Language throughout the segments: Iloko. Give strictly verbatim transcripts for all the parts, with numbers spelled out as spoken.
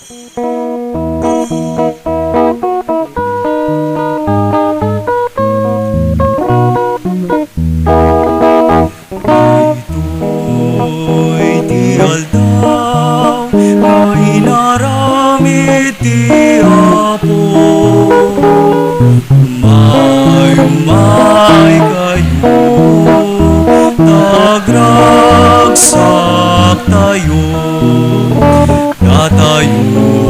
Daytoy ti aldaw nga inaramid ti Apo. Umay, umay kayo, ta agragsak tayo. Datayo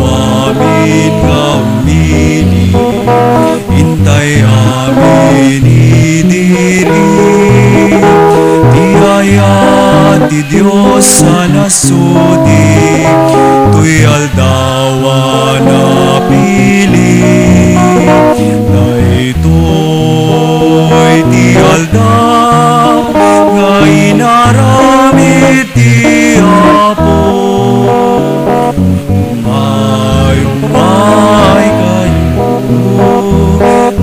amin nga umili, intay amin idiri. Ti ayat ti Dios a nasudi, toy aldaw a napili. Daytoy ti aldaw nga inaramid ti Apo. Umay, umay kayo,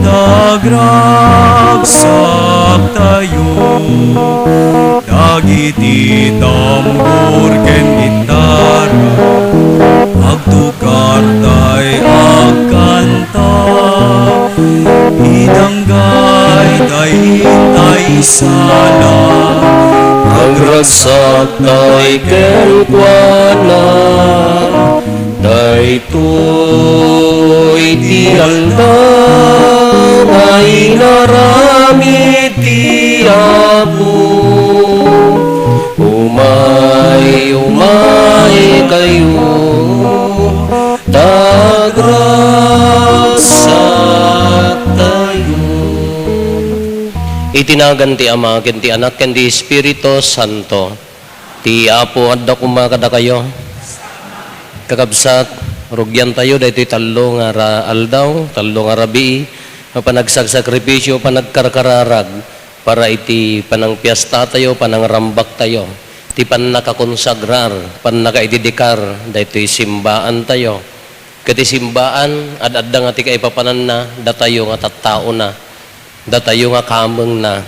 ta agragsak tayo. Dagiti tambor ken gitara, agtukar tay agkanta. Idanggay tay, tay sala, agragsak tay kenkuana. Daytoy ti aldaw nga inaramid ti Apo. Umay, umay kayo, ta agragsak tayo. Iti nagan ti Ama, ken ti Anak, ken ti Espiritu Santo. Ti Apo adda koma kadakayo. Kakabsat, rugiantayo daytoy tallo nga ra-, aldaw, tallo nga rabii, nga panagsaksakripisio, panagkarkararag, para iti panangpiastatayo, panangrambaktayo, ti pannakakonsagrar, pannakaididikar daytoy simbaantayo. Ket ti simbaan, ad-adda nga ti kaipapananna, datayo nga tattaona, datayo nga kamengna.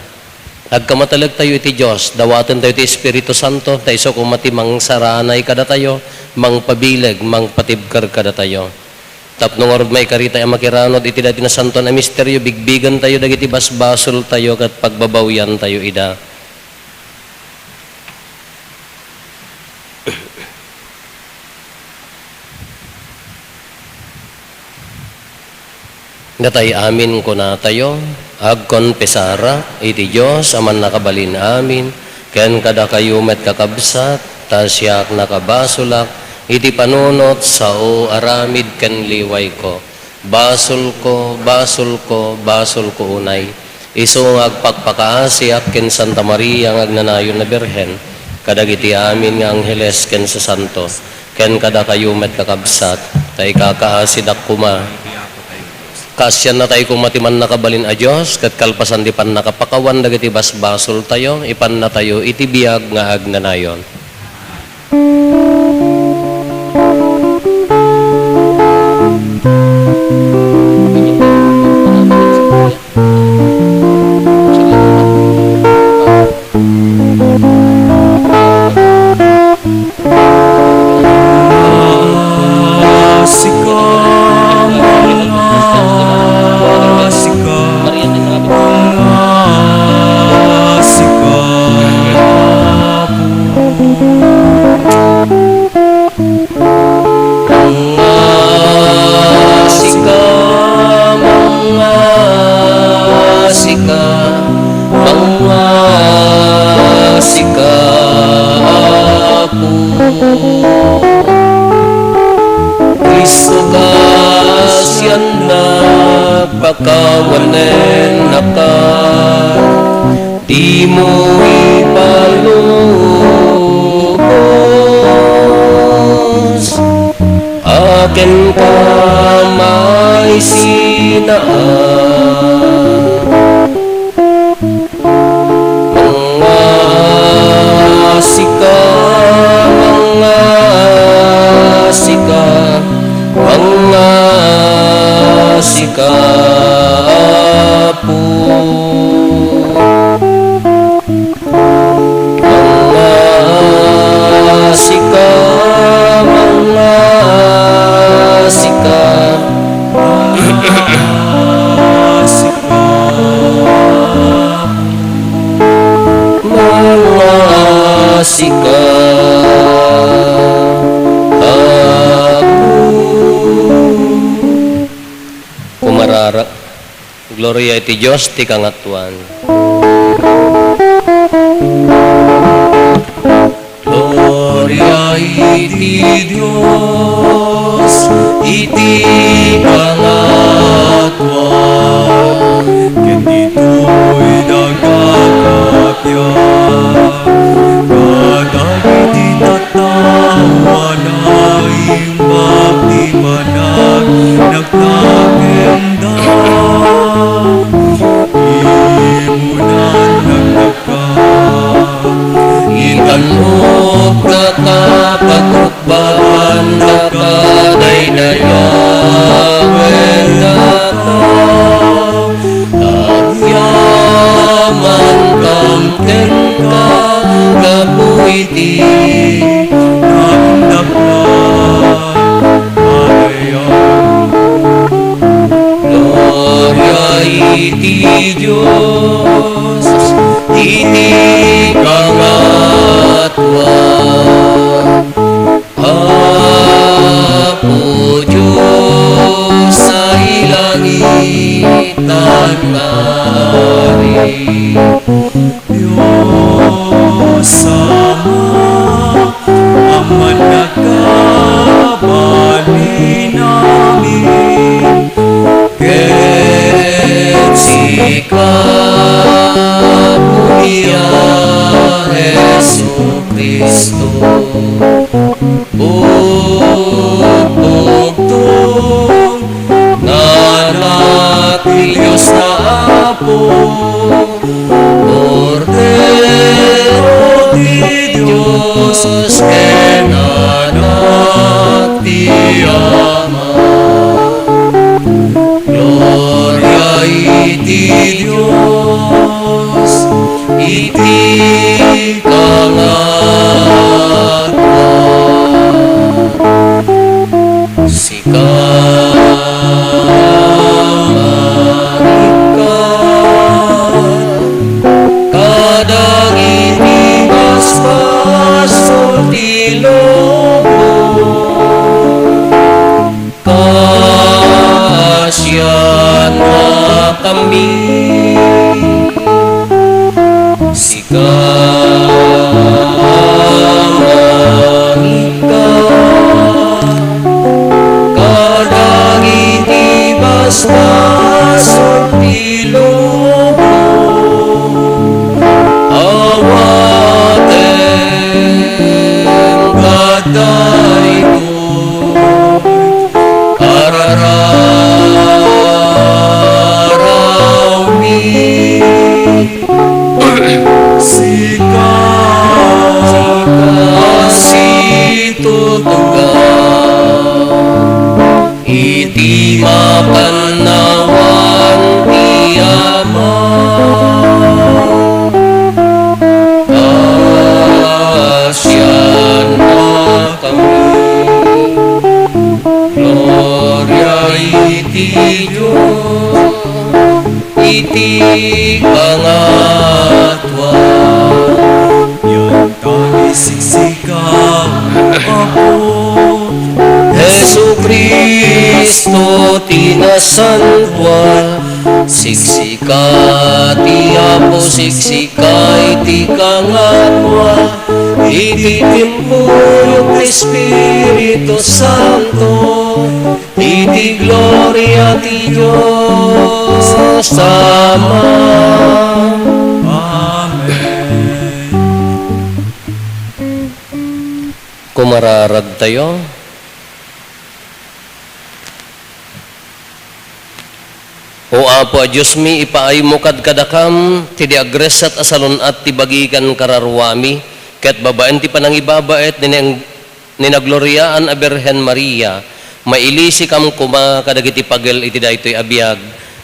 Agkamatalegtayo iti Dios, dawatentayo ti Espiritu Santo, ta isu koma ti mangsaranay kadatayo, mangpabileg, mangpatibker kadatayo. Tapno ngarud maikaritayo a makiranud iti daytoy nasantoan a misterio, bigbigentayo dagiti basbasoltayo ket pagbabawiantayo ida. Datay amin kunatayo, agkonfesarak iti Dios a Mannakabalin-amin, ken kadakayo met, kakabsat, ta siak nakabasolak iti panunot sao, aramid ken liwayko. Basolko, basolko, basolko unay. Isu nga agpakpakaasiak ken Santa Maria nga agnanayon a Birhen, kadagiti amin nga angheles ken sasanto, ken kadakayo met, kakabsat, ta ikakaasidak koma. Kaasiannatay koma ti Mannakabalin a Dios, ket kalpasan ti pannakapakawan dagiti basbasoltayo, ipannatayo iti biag nga agnanayon. Sika, mga sika, mga sika, Apo. Mangngasika, mangngasika, mangngasika, Apo. Kristo, kaasiannak, pakawanennaka. Dimo ipalubos a kenka maisinaan. Mangngasika, mangngasika, mangngasika, Apo. Mangngasika, mangngasika, Gloria iti Dios ti kangatuan. Gloria iti Dios iti kangatuan. Ken ditoy nagkakapian kadagiti tattao a naimbag ti panag-, nagtakenda. Imunan nagdakka. Itan-ok daka, patukbandaka, daydayawen daka. Agyamankam kenka gapu iti nagdakka. Gloria iti Dios iti kangatuan. Apo Dios a ilangitan, Ari. Dios Ama, Aman a kabalin amin, ket sika, Apo, a Jesu-Cristo, Bugtong nga Anak ti Dios nga Apo, Kordero ti Dios ken Anak ti Ama. Gloria iti Dios iti kangatuan. Sika, Maria, kadagiti basbasol ti lubong, kaasiannakami. Sika, Maria, kadagiti basbasol ti lubong, awatem kadaytoy arararawmi. Sika a situtugaw iti makannawan ti Ama. Kaasiannakami. Gloria iti Dios iti kangatuan. Yan ta isiksika, Apo. Jesu-Cristo ti nasantoan, siksika ti Apo, siksika iti kangatuan, iti timpuyog ti Espiritu Santo, iti gloria ti Dios Ama. Amen. Kumararagtayo. O Apo a Diosmi, ipaaymo kadkadakam ti di agressat a salun-at ti bagi ken kararuami, ket babaen ti panangibabaet ni nang-, ni nagloriaan a Birhen Maria, mailisikam koma kadagiti pagil iti daytoy a biag,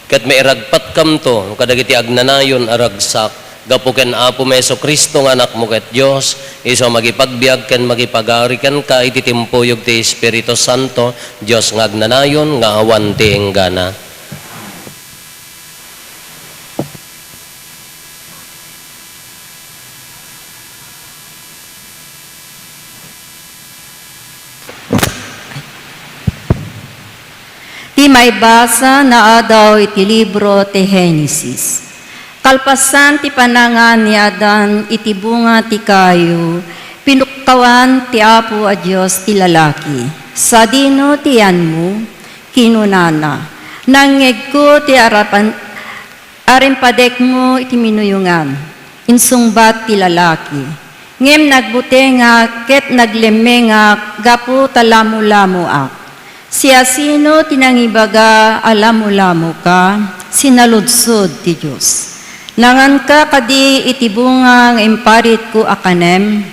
ket mairagpatkamto kadagiti agnanayon a ragsak. Gapu ken Apomi Jesu-Cristo nga Anakmo ket Dios, isu a mangipagbiag ken mangipagari kenka iti timpuyog ti Espiritu Santo, Dios nga agnanayon nga awan ti inggana. Ti maibasa naadaw iti libro ti Genesis. Kalpasan ti panangan ni Adan iti bunga ti kayo, pinukkawan ti Apo a Dios ti lalaki. "Sadino ti yanmo?" kinunana. "Nangngegko ti arapan, arimpadekmo iti minuyongan," insungbat ti lalaki. "Ngem nagbutengak ket naglemmengak gapu ta lamolamoak. Siasino ti nangibaga a lamolamoka?" Sinaludsod ti Dios. "Nanganka kadi iti bunga nga imparitko a kanem?"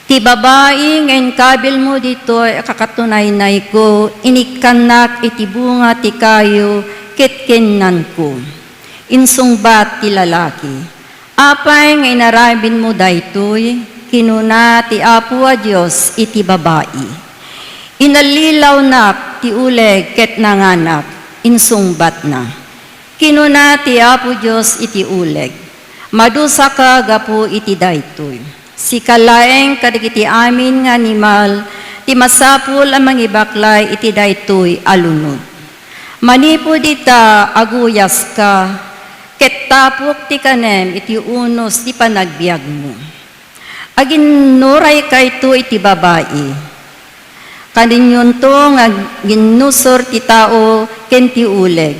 "Ti babai nga inkabilmo ditoy a kakatunaynayko, inikkannak iti bunga ti kayo ket kinnanko." Insungbat ti lalaki, "Apay nga inaramidmo daytoy?" kinuna ti Apo a Dios iti babai. "Inallilawnak ti uleg ket nanganak," insungbatna. Kinuna ti Apo Dios iti uleg, "Madusaka gapu iti daytoy. Sika laeng kadagiti amin nga animal ti masapul a mangibaklay iti daytoy a lunod. Manipud ita, aguyaska, ket tapok ti kanem iti unos ti panagbiagmo." Aginnuraykayto iti babai. Kaninyonto nga ginnusor ti tao ken ti uleg.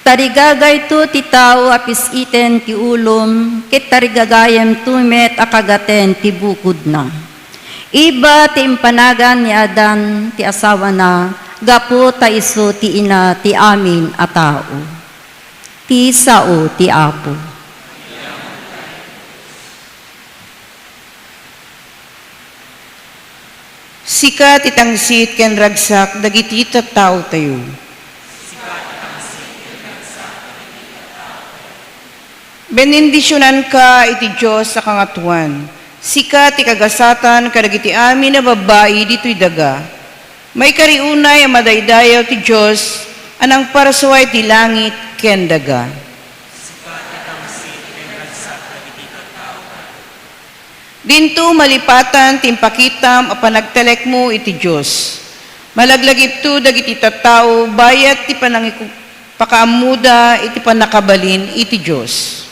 Tarigagayto ti tao a pis-iten ti ulom, ket tarigagayemto met a kagaten ti bukodna. Iba ti impanagan ni Adan ti asawana, gapu ta isu ti ina ti amin a tao. Ti sao ti Apo. Sika ti tangsit ken ragsak dagiti tattaotayo. Benendisionanka iti Dios a Kangatoan. Sika ti kagasatan kadagiti amin a babbai ditoy daga. Maikariunay a madaydayaw ti Dios a nangparsua iti langit ken daga. Dinto malipatan ti impakitam a panagtalekmo iti Dios. Malaglagipto dagiti tattao bayat ti panangiku-, pakaammoda iti pannakabalin iti Dios.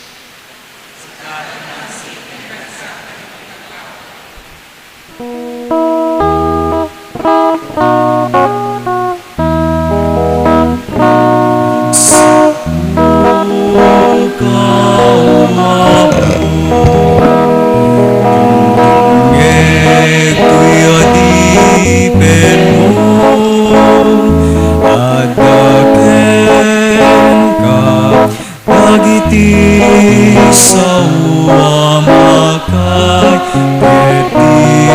Dagiti sao a makay ket di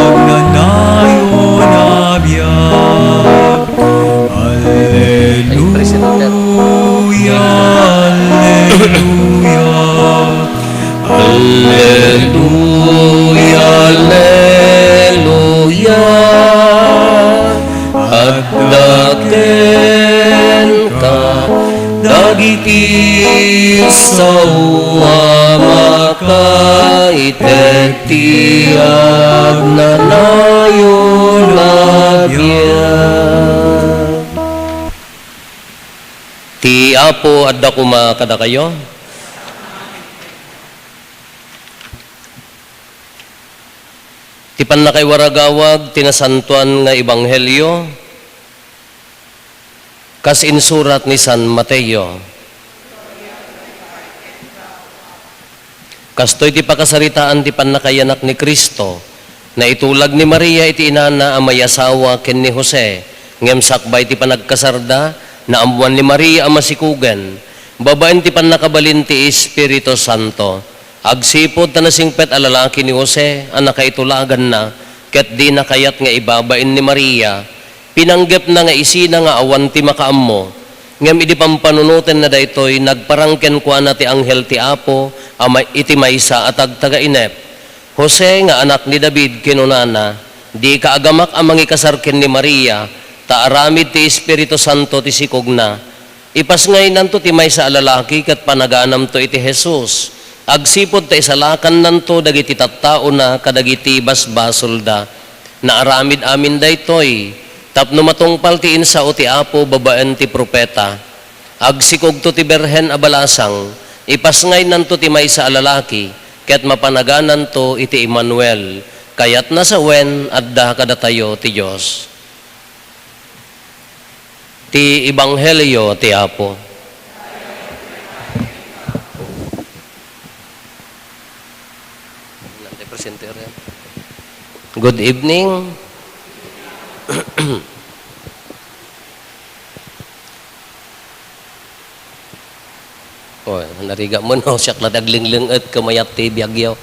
agnanayon a biag. Ay, praise the Lord. Alleluia, alleluia. Alleluia, alleluia. Adda kenka dagiti sao a makaited ti agnanayon a biag. Ti Apo adda koma kadakayo. Ti pannakaiwaragawag ti nasantoan nga ebanghelio kas insurat ni San Mateo. Kastoy ti pakasaritaan ti pannakayanak ni Cristo. Naitulag ni Maria iti inana a maiasawa ken ni Jose, ngem sakbay ti panagkasarda, naammoan ni Maria a masikogen, babaen ti pannakabalin ti Espiritu Santo. Agsipud ta nasingpet a lalaki ni Jose a nakaitulaganna, ket dina kayat nga ibabain ni Maria, pinanggepna nga isina nga awan ti makaammo. Ngem idi pampanunotenna daytoy, nagparang kenkuana ti anghel ti Apo a may-, iti maysa a tagtagainep. "Jose nga anak ni David," kinunana, "dika agamak a mangikasar ken ni Maria, ta aramid ti Espiritu Santo ti sikogna. Ipasngaynanto ti maysa a lalaki ket panaganamto iti Jesus, agsipud ta isalakannanto dagiti tattaona kadagiti basbasolda. Naaramid amin daytoy Tapno matungpal ti insao ti Apo babaen ti profeta, agsikogto ti birhen a balasang, ipasngaynanto ti maysa a lalaki, ket mapanagananto iti Emmanuel, kayatna sawen, adda kadatayo ti Dios. Ti Ebanghelio ti Apo. Good evening. Oy, narigat mo, no? Siak la ti aglengleng-et ket mayat ti biagyo.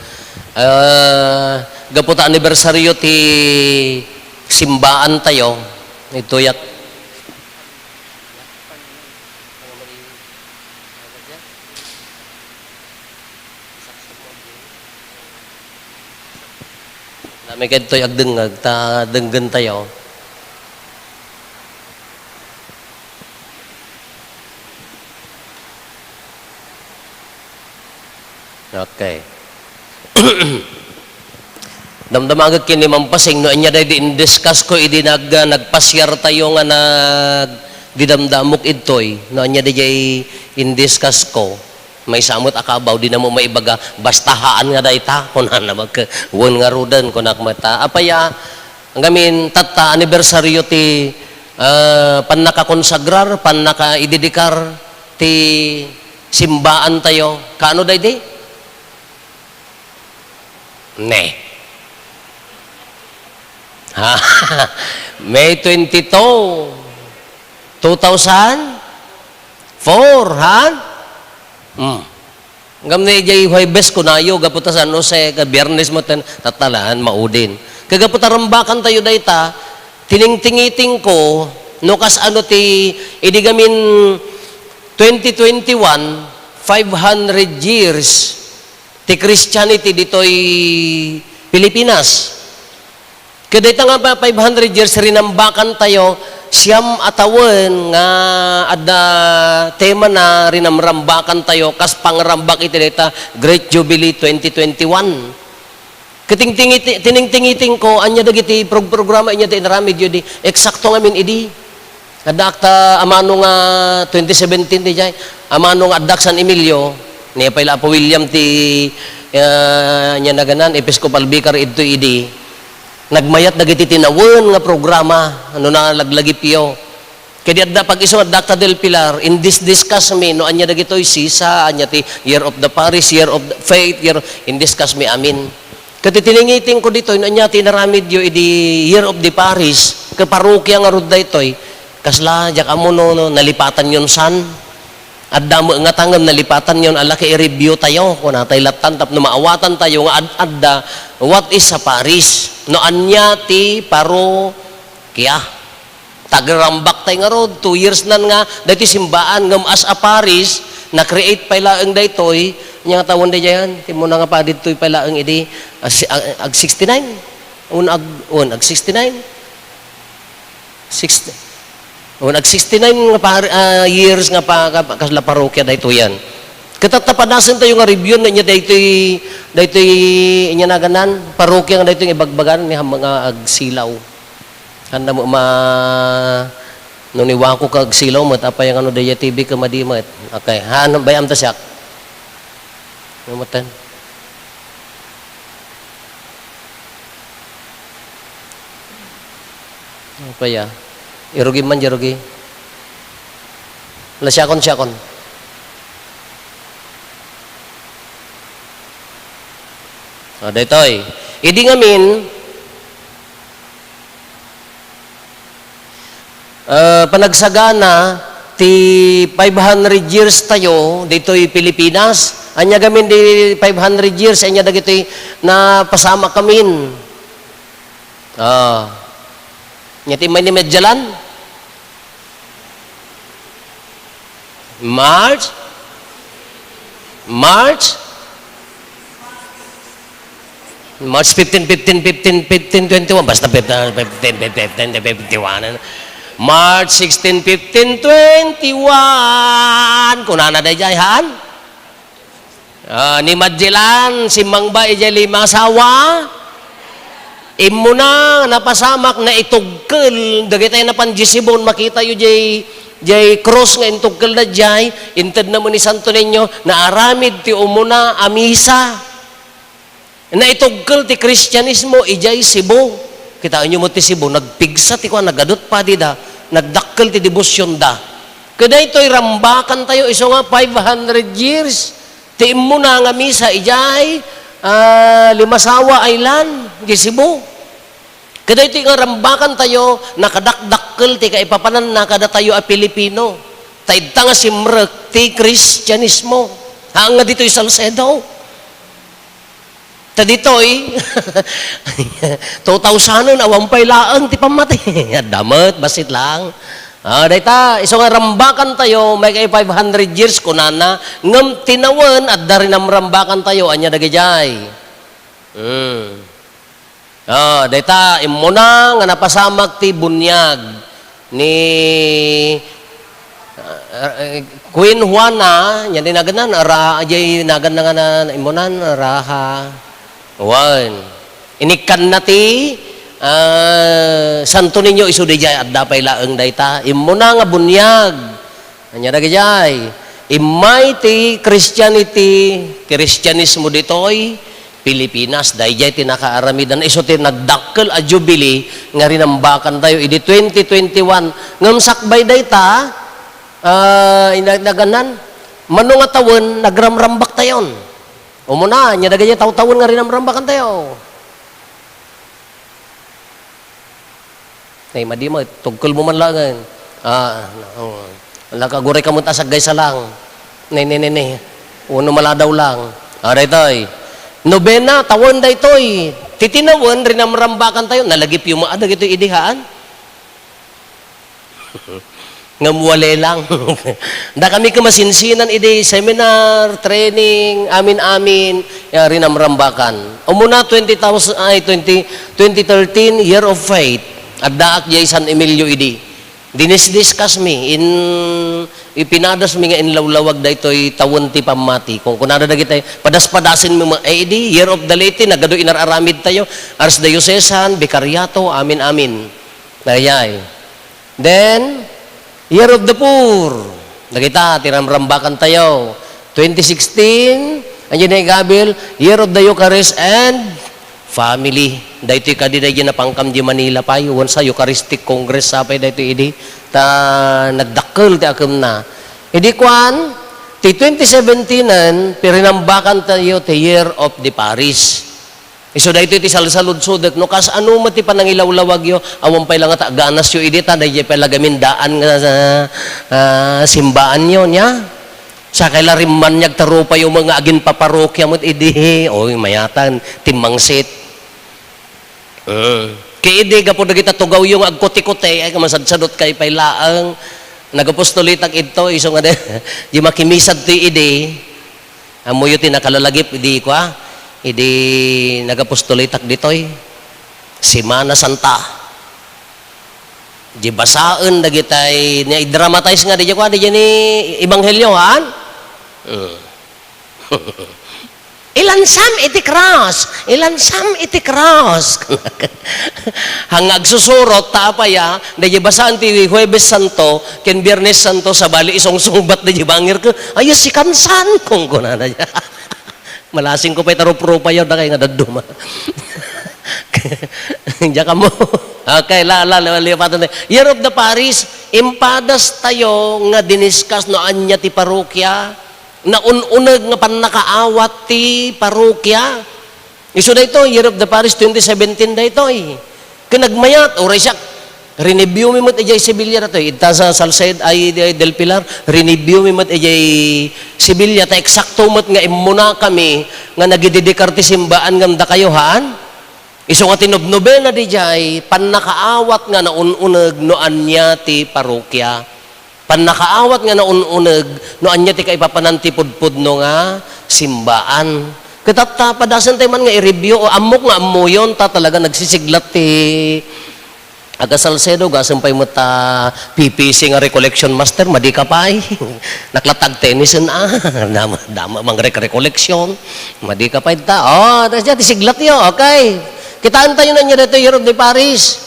Ah, gapu ta anibersario ti simbaantayo, ituyak. Nami kadtoy agdengngeg, ta denggentayo. Okay. Damdamagek ken ni Ma'am Pasing, no ania daydi in-discuss ko idi nag-, nagpasiartayo nga nagdidamdamok idtoy. No ania daydi in-discuss ko. Maysa met a kabaw, dina mo maibaga, "Basta haan nga dayta," kunana met, "Wen ngaruden," kunak met. Apay a, ngamin, tatta, anibersario ti, ah, pannakakonsagrar, pannakaidedikar ti simbaantayo. Kaano daydi? Ne. Ha? May twenty-two, two thousand four, ha? Hmm. Ngem ni jay Huwebes kunayo, gapu ta San Jose, ka Biyernes met, tatta la, maudin. Ket gapu ta rambakantayo dayta, tiningtingitingko, no kasano ti, idi gamin twenty twenty-one, five hundred years ti Christianity ditoy Pilipinas. Ket dayta nga pa-, five hundred years rinambakantayo, siam a tawen nga adda tema na rinamrambakantayo kas pangrambak iti dayta Great Jubilee twenty twenty-one. Ket tingtingiti-, tiningtingitingko, ania dagiti prog-, programa, ania ti inaramidyo idi, eksakto ngamin idi. Addaak ta amano nga twenty seventeen ti jay. Amano nga addaak San Emilio, ni pay la Apo William ti, ah, ania naganan, Episcopal Vicar idto idi. Nagmayat dagiti tinawen nga programa, no nalaglagipyo. Ket idi adda pag-isu nga addaak ta Del Pilar, indisdiscuss mi no ania dagitoy sisa, ania ti Year of the Parish, Year of the Faith, year, indiscuss mi amin. Ket iti tingingitingko ditoy, no ania ti inaramidyo idi Year of the Parish, ket parokia ngarud daytoy, kasla, diak ammo no, no, nalipatanyon san? Adda met ngata ngem nalipatanyon, ala ket i-review tayo, kunatay lattan tapno maawatantayo nga ad-adda, what is a parish? No ania ti parokia? Tagrambak tay ngarud, two years nan nga daytoy simbaan, ngem as a parish, na-create pay laeng daytoy, ania nga tawen daydiayan, ti muna nga padi ditoy pay laeng idi, ag-, ag-, ag-sixty-nine? Un ag-, un ag-sixty-nine? Sixty, un ag-sixty-nine nga par-, ah, years nga pa-, ka-, kasla parokia daytoyan. Ket tatta padasentayo nga review, ania daytoy, daytoy, ania naganan, parokia nga daytoy nga ibagbagan ni ham-, nga agsilaw. Haan da met ma-, no ni Wako ket agsilaw met, apay nga no daydiay T V ket madi met. Okay, haan, bay-am ta siak. Ano met ten? Apay a? Irugi man, irugi. La, siakon, siakon. O, daytoy. Idi ngamin, eh, panagsagana ti five hundred years tayo ditoy Pilipinas. Ania gamin di five hundred years, ania dagitoy napasamak amin. Ah. Ania ti immay ni Medjalan? March? March? March fifteen, fifteen, fifteen, fifteen, twenty-one. Basta fifteen, fifteen, fifteen, fifty-one. March sixteen, fifteen, twenty-one. Kunana daydiay, haan? Ah, ni Magellan, simmangba idiay Limasawa. Immuna nga napasamak, naitugkel dagiti napan di Cebu, makitayo jay, jay cross nga intugkelda jay, intedna met ni Santo Niño, naaramid ti umuna a misa. Naitugkel ti Kristianismo idiay Cebu. Kitaenyo met ti Cebu, nagpigsa ti kuan, nagadut padida, nagdakkel ti debosionda. Kadaytoy rambakantayo isu nga five hundred years ti immuna nga misa idiay, ah, Limasawa Island, di Cebu. Kadaytoy nga rambakantayo, nakadakdakkel ti kaipapananna kadatayo a Pilipino. Ta idta nga simrek ti Kristianismo. Haan nga ditoy Salcedo. Ta ditoy, two thousand, awan pay laeng ti pammati. Adda met, bassit lang. Ah, dayta, isu nga rambakantayo, may kay five hundred years, kunana, ngem tinawen, adda rinamrambakantayo, ania dagidiay? Hmm. Ah, dayta, immuna nga napasamak ti buniag ni, ah, eh, Queen Juana, ania di naganna, Ra-, jay naganna nga na, immunan, Raha. Wen. Inikkanna ti, ah, Santo Niño isu didiay, adda pay laeng dayta. Immuna nga buniag. Ania dagidiay? Immay ti Christianity, Kristianismo ditoy Pilipinas, daydiay ti nakaaramidan. Isu ti nagdakkel a jubilee nga rinambakantayo idi twenty twenty-one. Ngem sakbay dayta, ah, ina-, naganna, mano nga tawen, nagramrambaktayon. Umuna, ania dagidiay tawtawen nga rinamrambakantayo? Nay, madi met, tugkelmo man laengen. Ah, oo. Nakaguray ka met a saggaysa lang. Nay, nay, nay, nay. Uno maladaw lang. Ah, daytoy. Nobena, tawen daytoy. Ti tinawen, rinamrambakantayo. Nalagipyo met dagitoy idi haan. Ngem wale lang. Dakami ket masinsinan idi seminar, training, amin-amin, ya, rinamrambakan. Umuna, twenty thousand, ay, twenty, twenty thirteen, Year of Faith. Addaak jay San Emilio idi. Dinisdiscuss mi, in, ipinadas mi nga inlawlawag daytoy tawen ti pammati. Kunkunada dagiti, padas-padasen mi, eh, idi, Year of the Laity, nagadu inar-aramid tayo, Archdiocesan, Vicariato, amin-amin. Dayay. Then, Year of the Poor. Dagita, ti ramrambakantayo. Twenty sixteen, ania ni Gabriel, Year of the Eucharist and Family. Daytoy kadi, daydi napangkam di Manila pay, wen sa Eucharistic Congress sa pay daytoy idi. Ta, nagdakkel ti akemna. Idi kuan, ti twenty seventeen-en, rinambakantayo ti Year of the Parish. Isu daytoy ti salsaludsodek, no kasano met ti panangilawlawagyo, awan pay la nga ta ganasyo idi ta daydiay pay la gamin daan nga, ah, simbaanyo, nia? Sakay la rimmaniag ta rupayo met nga aginpaparokia met idi. Oy, mayatan, timmangsit. Mm. Ket idi, gapu dagita tugawyo nga agkuti-kuti, ay, masadsadot kay pay laeng. Nagapustulitak idto, isu nga di, di makimisad ti idi. Ammoyo ti nakalalagip idi kua, idi nagapustulitak ditoy, Semana Santa. Di basaen dagitay, ni-dramatize nga, di kua, di ni ebanghelyo, haan? Mm. Ilansam iti cross, ilansam iti cross. Haan nga agsusurot, ta apay a, di basaen ti Huwebes Santo, ken Biernes Santo, sabali isungsungbat di bangir ko, "Ay, sikansan," kunkunana. Malasingko pay ta ruprupayo, dakay nga dadduma. Diak ammo. Okay, la, la, la, lipatan tayo. Year of the Parish, impadas tayo nga diniscuss no ania ti parokia. Naun-uneg nga pannakaawat ti parokia. Isu daytoy, Year of the Parish twenty seventeen daytoy. Ket nagmayat, uray siak, rinibio mi met idiay Sevilla daytoy. Idta sa Salced-, ay, ay, Del Pilar, rinibio mi met idiay Sevilla, ta eksakto met nga immuna kami nga nagidedikar ti simbaan ngem dakayo, haan? Isu nga tinubnobena didiay, pannakaawat nga naun-uneg no ania ti parokia. Pannakaawat nga naun-uneg no ania ti kaipapanan ti pudpudno nga simbaan. Ket ta, padasentayo man nga i-review, o ammok nga ammoyon, ta talaga nagsisiglat ti aga Salcedo, gasem pay met ta P P C nga recollection master, madi ka pay. Naklatag tennisen, ah, dama, dama mang rek-, recollection. Madi ka pay ta. Oh, tas diay ti siglatyo, okay. Kitaan tayo na niya dito, Year of the Parish.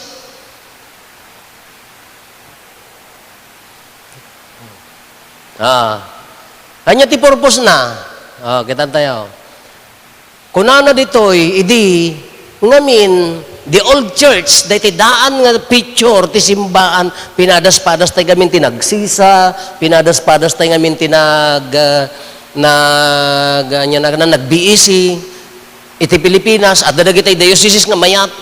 Ah. Ania ti purpose na? Ah, kitaan tayo. Kunana ditoy, idi, ngamin, the old church, daytoy daan nga picture ti simbaan, pinadas-padas tay ngamin ti nagsisa, pinadas-padas tay ngamin ti nag, ah, nag, ania na, nag-B E C. Iti Pilipinas, adda dagiti diocese nga mayat.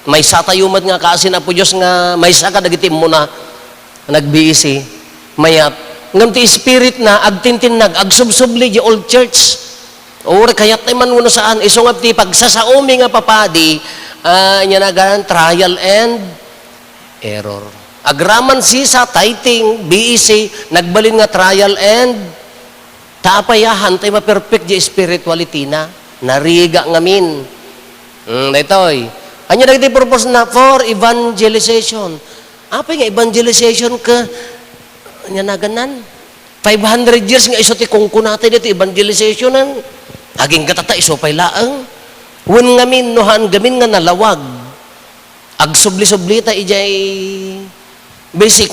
Maysa tayo met nga kaasi ni Apo Dios nga maysa kadagiti immuna, nag-B E C, mayat. Ngem ti spirit na, agtintinnag, agsubsubli di old church. Uray kayat tay man wenno saan, isu nga ti pagsasaomi nga papadi, ah, ania na gan, trial and error. Agraman sisa, tithing, B E C, nagbalin nga trial and ta apay a, haantay maperfect di spirituality na. Narigat ngamin. Hmm, daytoy. Ania dagiti purpose na for evangelization? Apay nga evangelization ka, ania na ganan? Five hundred years nga isu ti kunkunatay ditoy evangelization-an. Agingga ta isu pay laeng. Wen ngamin, no haan gamin nga nalawag. Agsubli-subli ta idiay basic.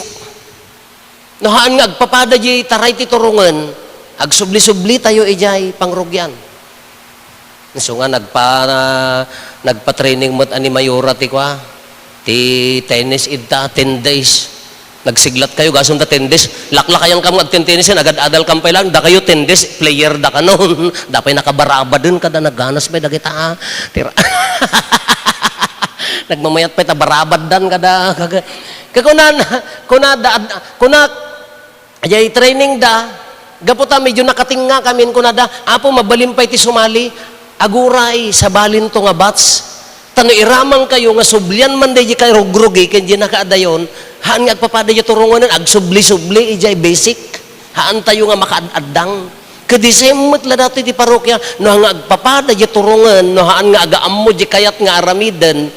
No haan nga agpapada di taray ti turongen, agsubli-subli tayo idiay pangrugian. Isu nga nagpa-, nagpa-training met a ni Mayora ti kua, ti tennis idta, ten days. Nagsiglat kayo, gasum ta ten days. Laklakayan kam nga agten-tennis, agad-adal kam pay lang, dakayo ten days, player da kanon. Dapay nakabarabaden kada nagganas pay dagita, ah. Tira. Nagmamayat pay ta barabaddan kada, kaga-, kakunan, kunada, ad-, kunak, Ajay training da, gapu ta medyo nakatingngakamin, kunada, "Apo, mabalin pay ti sumali, aguray, sabalinto nga batch. Ta no iramangkayo nga sublian man daydi karugrugi ken di nakaadayon, haan nga agpapada di turongenan, agsubli-subli, ijay basic. Haantayo nga makaad-addang." Ket di same met la datoy ti parokia, no haan nga agpapada di turongen, no haan nga agaammo di kayat nga aramiden,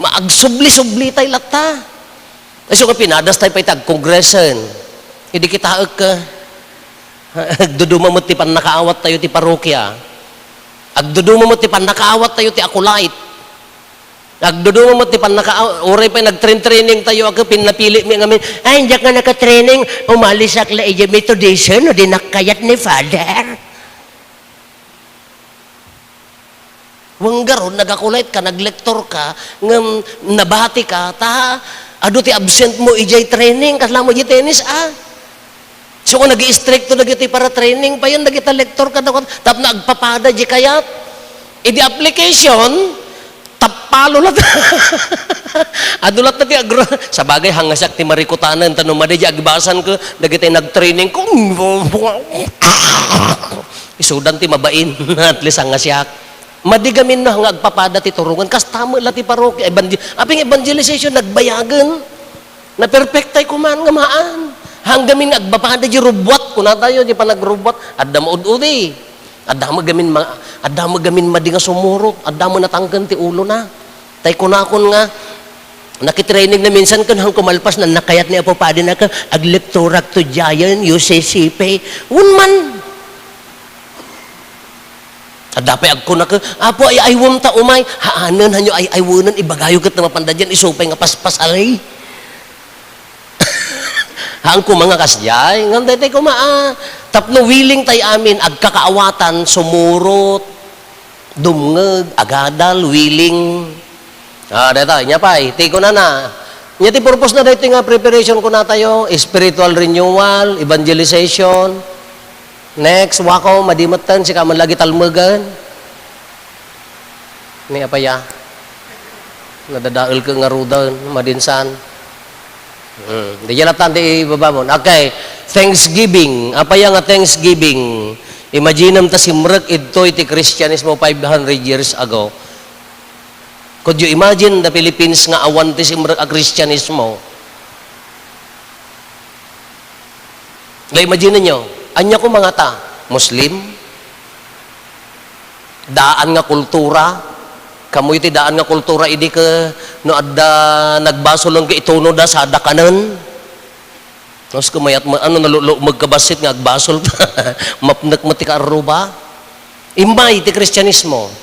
ma-, agsubli-subli tay latta. Isu nga pinadas tayo pay ti agkongresen. Idi kitaek ka, agduduma met ti pannakaawat tayo ti parokia. Agduduma met ti pannakaawat tayo ti acolyte. Agduduma met ti pannakaaw-, uray pay nagtrain-training tayo, aga pinnapili mi ngamin, "Ay, diak nga nakatraining, umalisak la idiay Methodist, no, di nakayat ni Father." Wen garud, nag-acolyte ka, naglektor ka, ngem nabati ka, ta adu ti absent mo idiay training, kasla mo idiay tennis, ah. So, kung nag-iistrikto dagiti para training pa yun, dagiti lektor kadakuada, tapno agpapada di kayat. Idi application, tappalo lat. Adu lat ti agro-, sabagay, hangasak ti marikutanan, ta no madi di agbasan ko, dagiti nag-training ko, isudan ti mabain, at least, hangasiak. Madi gamin no nga agpapada ti turongen. Kasta met la ti parokia, evangel-, aping evangelization, nagbayagen. Naperfectay kuman nga maan. Hanggamin nga agpapada di rubbuat, kuna tayo, di panagrubbuat. Adda maud-udi. Adda met gamin ma-, adda met gamin madi nga sumurot. Adda met natangken ti ulona. Tay kunakon nga, nakitraining na minsan ken han kumalpas na nakayat ni Apo Padi na ken, aglektorak to Giant, U C C P. Wen man. Adda pay agkuna ken, "Apo, ay-aywem ta umay." Haanen, hanyo ay-aywenen, ibagayo ket mapanda diyan, isu pay nga paspasali. Haan koma nga kasdiay, ngem daytoy koma, ah, tapno willing tay amin, agkakaawatan, sumurot, dumngeg, agadal, willing. Ah, daytoy, nia pay, ti kunana, nia ti purpose na daytoy nga preparation kuna tayo, spiritual renewal, evangelization. Next, wako, madi metten, sika man lagi talmegen. Ni apaya? Nadadael ka nga rudan, madinsan. Hmm, di yan atan ti ibabamon. Okay, Thanksgiving. Apaya nga Thanksgiving? Imaginem ta simrek idto iti Kristianismo five hundred years ago. Could you imagine the Philippines nga awan ti simrek a Kristianismo? Nga imagine nyo, ania ko mangata? Muslim? Daan nga kultura? Kamoy ti daan nga kultura idi ke, no adda nagbasol nga ituno da, sada kanen? Tapos kumayat mo, ano, nalulo, magkabassit nga agbasol? Mapnek mo ti kaarruba? Imbay ti Kristianismo.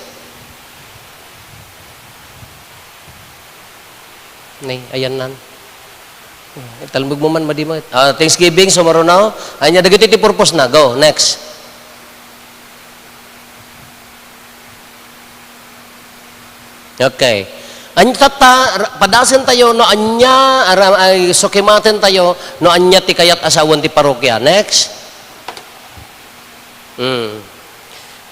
Ni, ayan nan. Italmegmo man madi met. Ah, Thanksgiving, sumaro no? Anya, dagiti ti purpose na. Go, next. Okay. Anya, tatta, ra-, padasen tayo no anya, ara-, ay, sukimaten tayo no anya ti kayat a sawen ti parokya. Next. Hmm.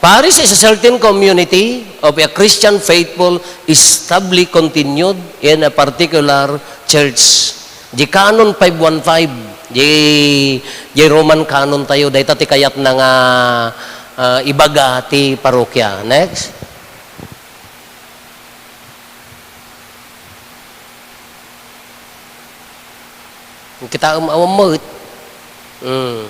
Parish is a certain community of a Christian faithful established continued in a particular church. Di canon five one five, di, di Roman canon tayo, dayta ti kayatna nga, ah, ibaga ti parokya. Next. Kita um, awan met. Mm.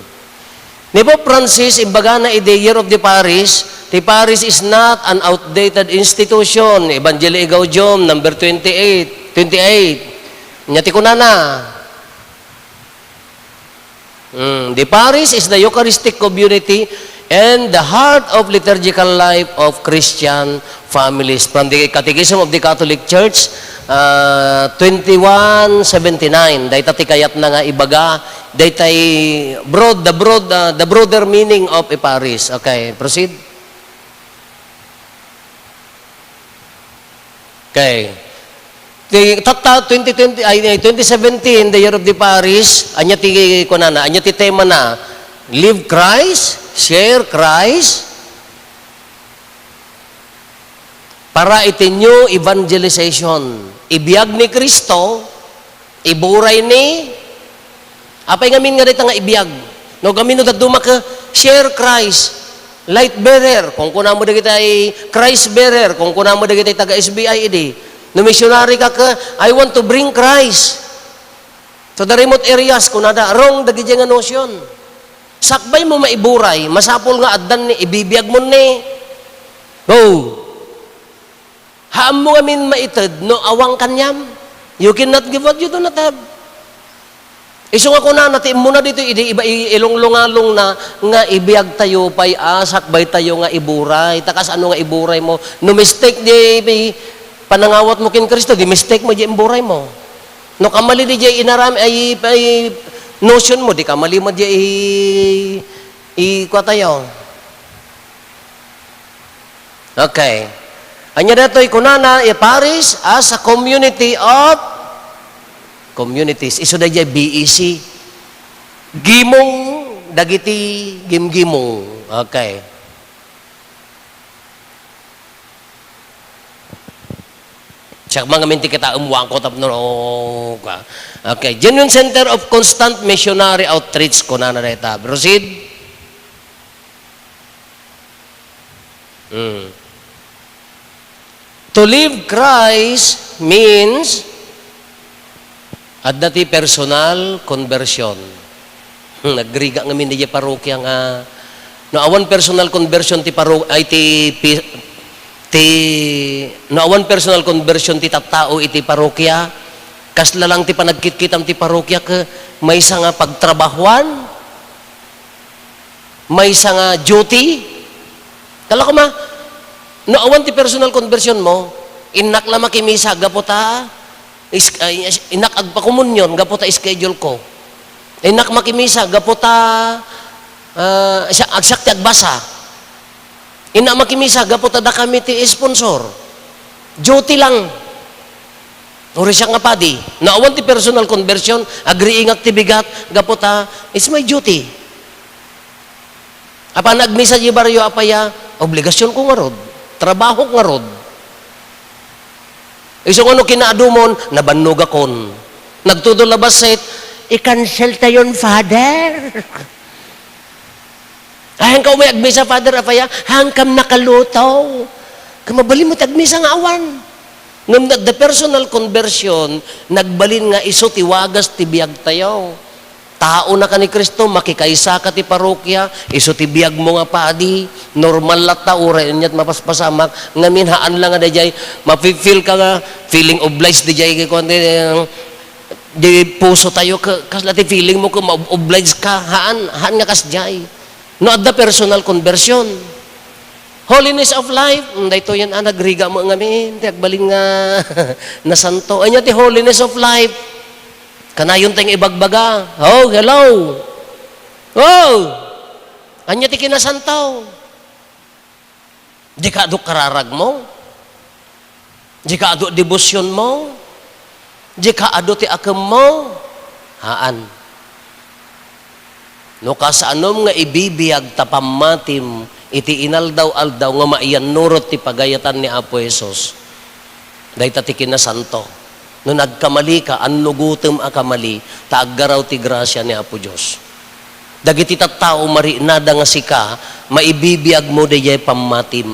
Ni Pope Francis, imbagana idi Year of the Parish, "The parish is not an outdated institution." Evangelii Gaudium, number twenty-eight, twenty-eight. Nya ti kunana, Mm, the parish is the Eucharistic community and the heart of liturgical life of Christian families. From the Catechism of the Catholic Church, uh, twenty-one seventy-nine. Dayta ti kayatna nga ibaga, daytay broad, the broad, uh, the broader meaning of a parish. Okay, proceed. Okay. Ti tatta twenty twenty, ay, ay, twenty seventeen, the year of the parish, anya ti kunana, anya ti tema na, "Live Christ, share Christ, para iti new evangelization." Ibiag ni Cristo, iburay ni Apay ngamin nga dayta nga ibiag? No, gamin no dadduma ka, share Christ. Light bearer, kunkunam dagiti Christ bearer, kunkunam dagiti taga S B I idi. No missionary ka ka, "I want to bring Christ to the remote areas," kunada, wrong dagiti nga notion. Sakbay mo maiburay, masapul nga addan ni ibibiag mo ni. Go. Haanmo ngamin maited no awan kaniam. You cannot give what you do not have. Isu nga kunana, ti immuna ditoy idi iba-, i-, ilunglungalongna nga ibiag tayo pay a sakbay tayo nga iburay. Ta kasano nga iburay mo? No mistake di pi-, panangawat mo ken Cristo, di mistake mo di imburay mo. No kamali di jay inaram-, ay, ay notion mo, di kamali mo di i-, i-, kua tayo. Okay. Anya daytoy kunana, a parish as a community of communities. Isu daydiay B E C. Gimong dagiti gimgimong. Okay. Siak man ngamin ti kitaem, wangko tapno, ka. Okay. Genuine center of constant missionary outreach, kunana dayta. Proceed. Mm. To live Christ means adda ti personal conversion. Hmm, nagrigat ngamin diay parokya nga no awan personal conversion ti paro-, ay ti pi-, ti, no awan personal conversion ti tattao iti parokya, kasla lang ti panagkitkitam ti parokya ket maysa nga pagtrabahuan, maysa nga duty. Kala koma, no awan ti personal conversion mo, innak la makimisa gapu ta is-, ay, is-, innak agpakomunion gapu ta schedule ko. Innak makimisa gapu ta, ah, siya, agsiak ti agbasa. Innak makimisa gapu ta dakami ti sponsor. Duty lang. Uray siak nga padi. No awan ti personal conversion, agriingak ti bigat gapu ta, it's my duty. Apan agmisa di barrio, apay a, obligasion ko ngarud, trabaho ko ngarud. Isu nga no kinaadumon, nabannogakon. Nagtudlo la bassit, "I-cancel tayon, Father." Ay, haanka umay agmisa, Father, apay a, haankam nakaluto. Ket mabalin mo ti agmisa nga awan. Ngem the personal conversion, nagbalin nga isu ti wagas ti biag tayo. Taonaka ni Cristo, makikaisaka ti parokya, isu ti biagmo nga padi, normal latta, uray aniat mapaspasamak, ngamin haan la nga daydiay, mafi-feel ka nga, feeling obliged daydiay, kay kuwan, eh, di puso tayo, ka-, kasla ti feeling mo, ka ma-, obliged ka, haan, haan nga kasdiay. No adda personal conversion. Holiness of life, mm, daytoyen a nagrigat met ngamin, ti agbalin nga nasanto. Ania ti holiness of life? Kanayon tayo nga ibagbaga. Oh, hello. Oh! Ania ti kinasanto? Di ka adu kararagmo? Di ka adu debosyonmo? Di ka adu ti akemmo? Haan. No kasanom nga ibibiag ta pammatim iti inaldaw-aldaw nga maiyannurot ti pagayatan ni Apo Jesus, dayta ti kinasanto. No nagkamali ka, annugotem a kamali, ta aggaraw ti grasia ni Apo Dios. Dagiti tattao, marinada nga sika, maibibiagmo daydiay pammatim.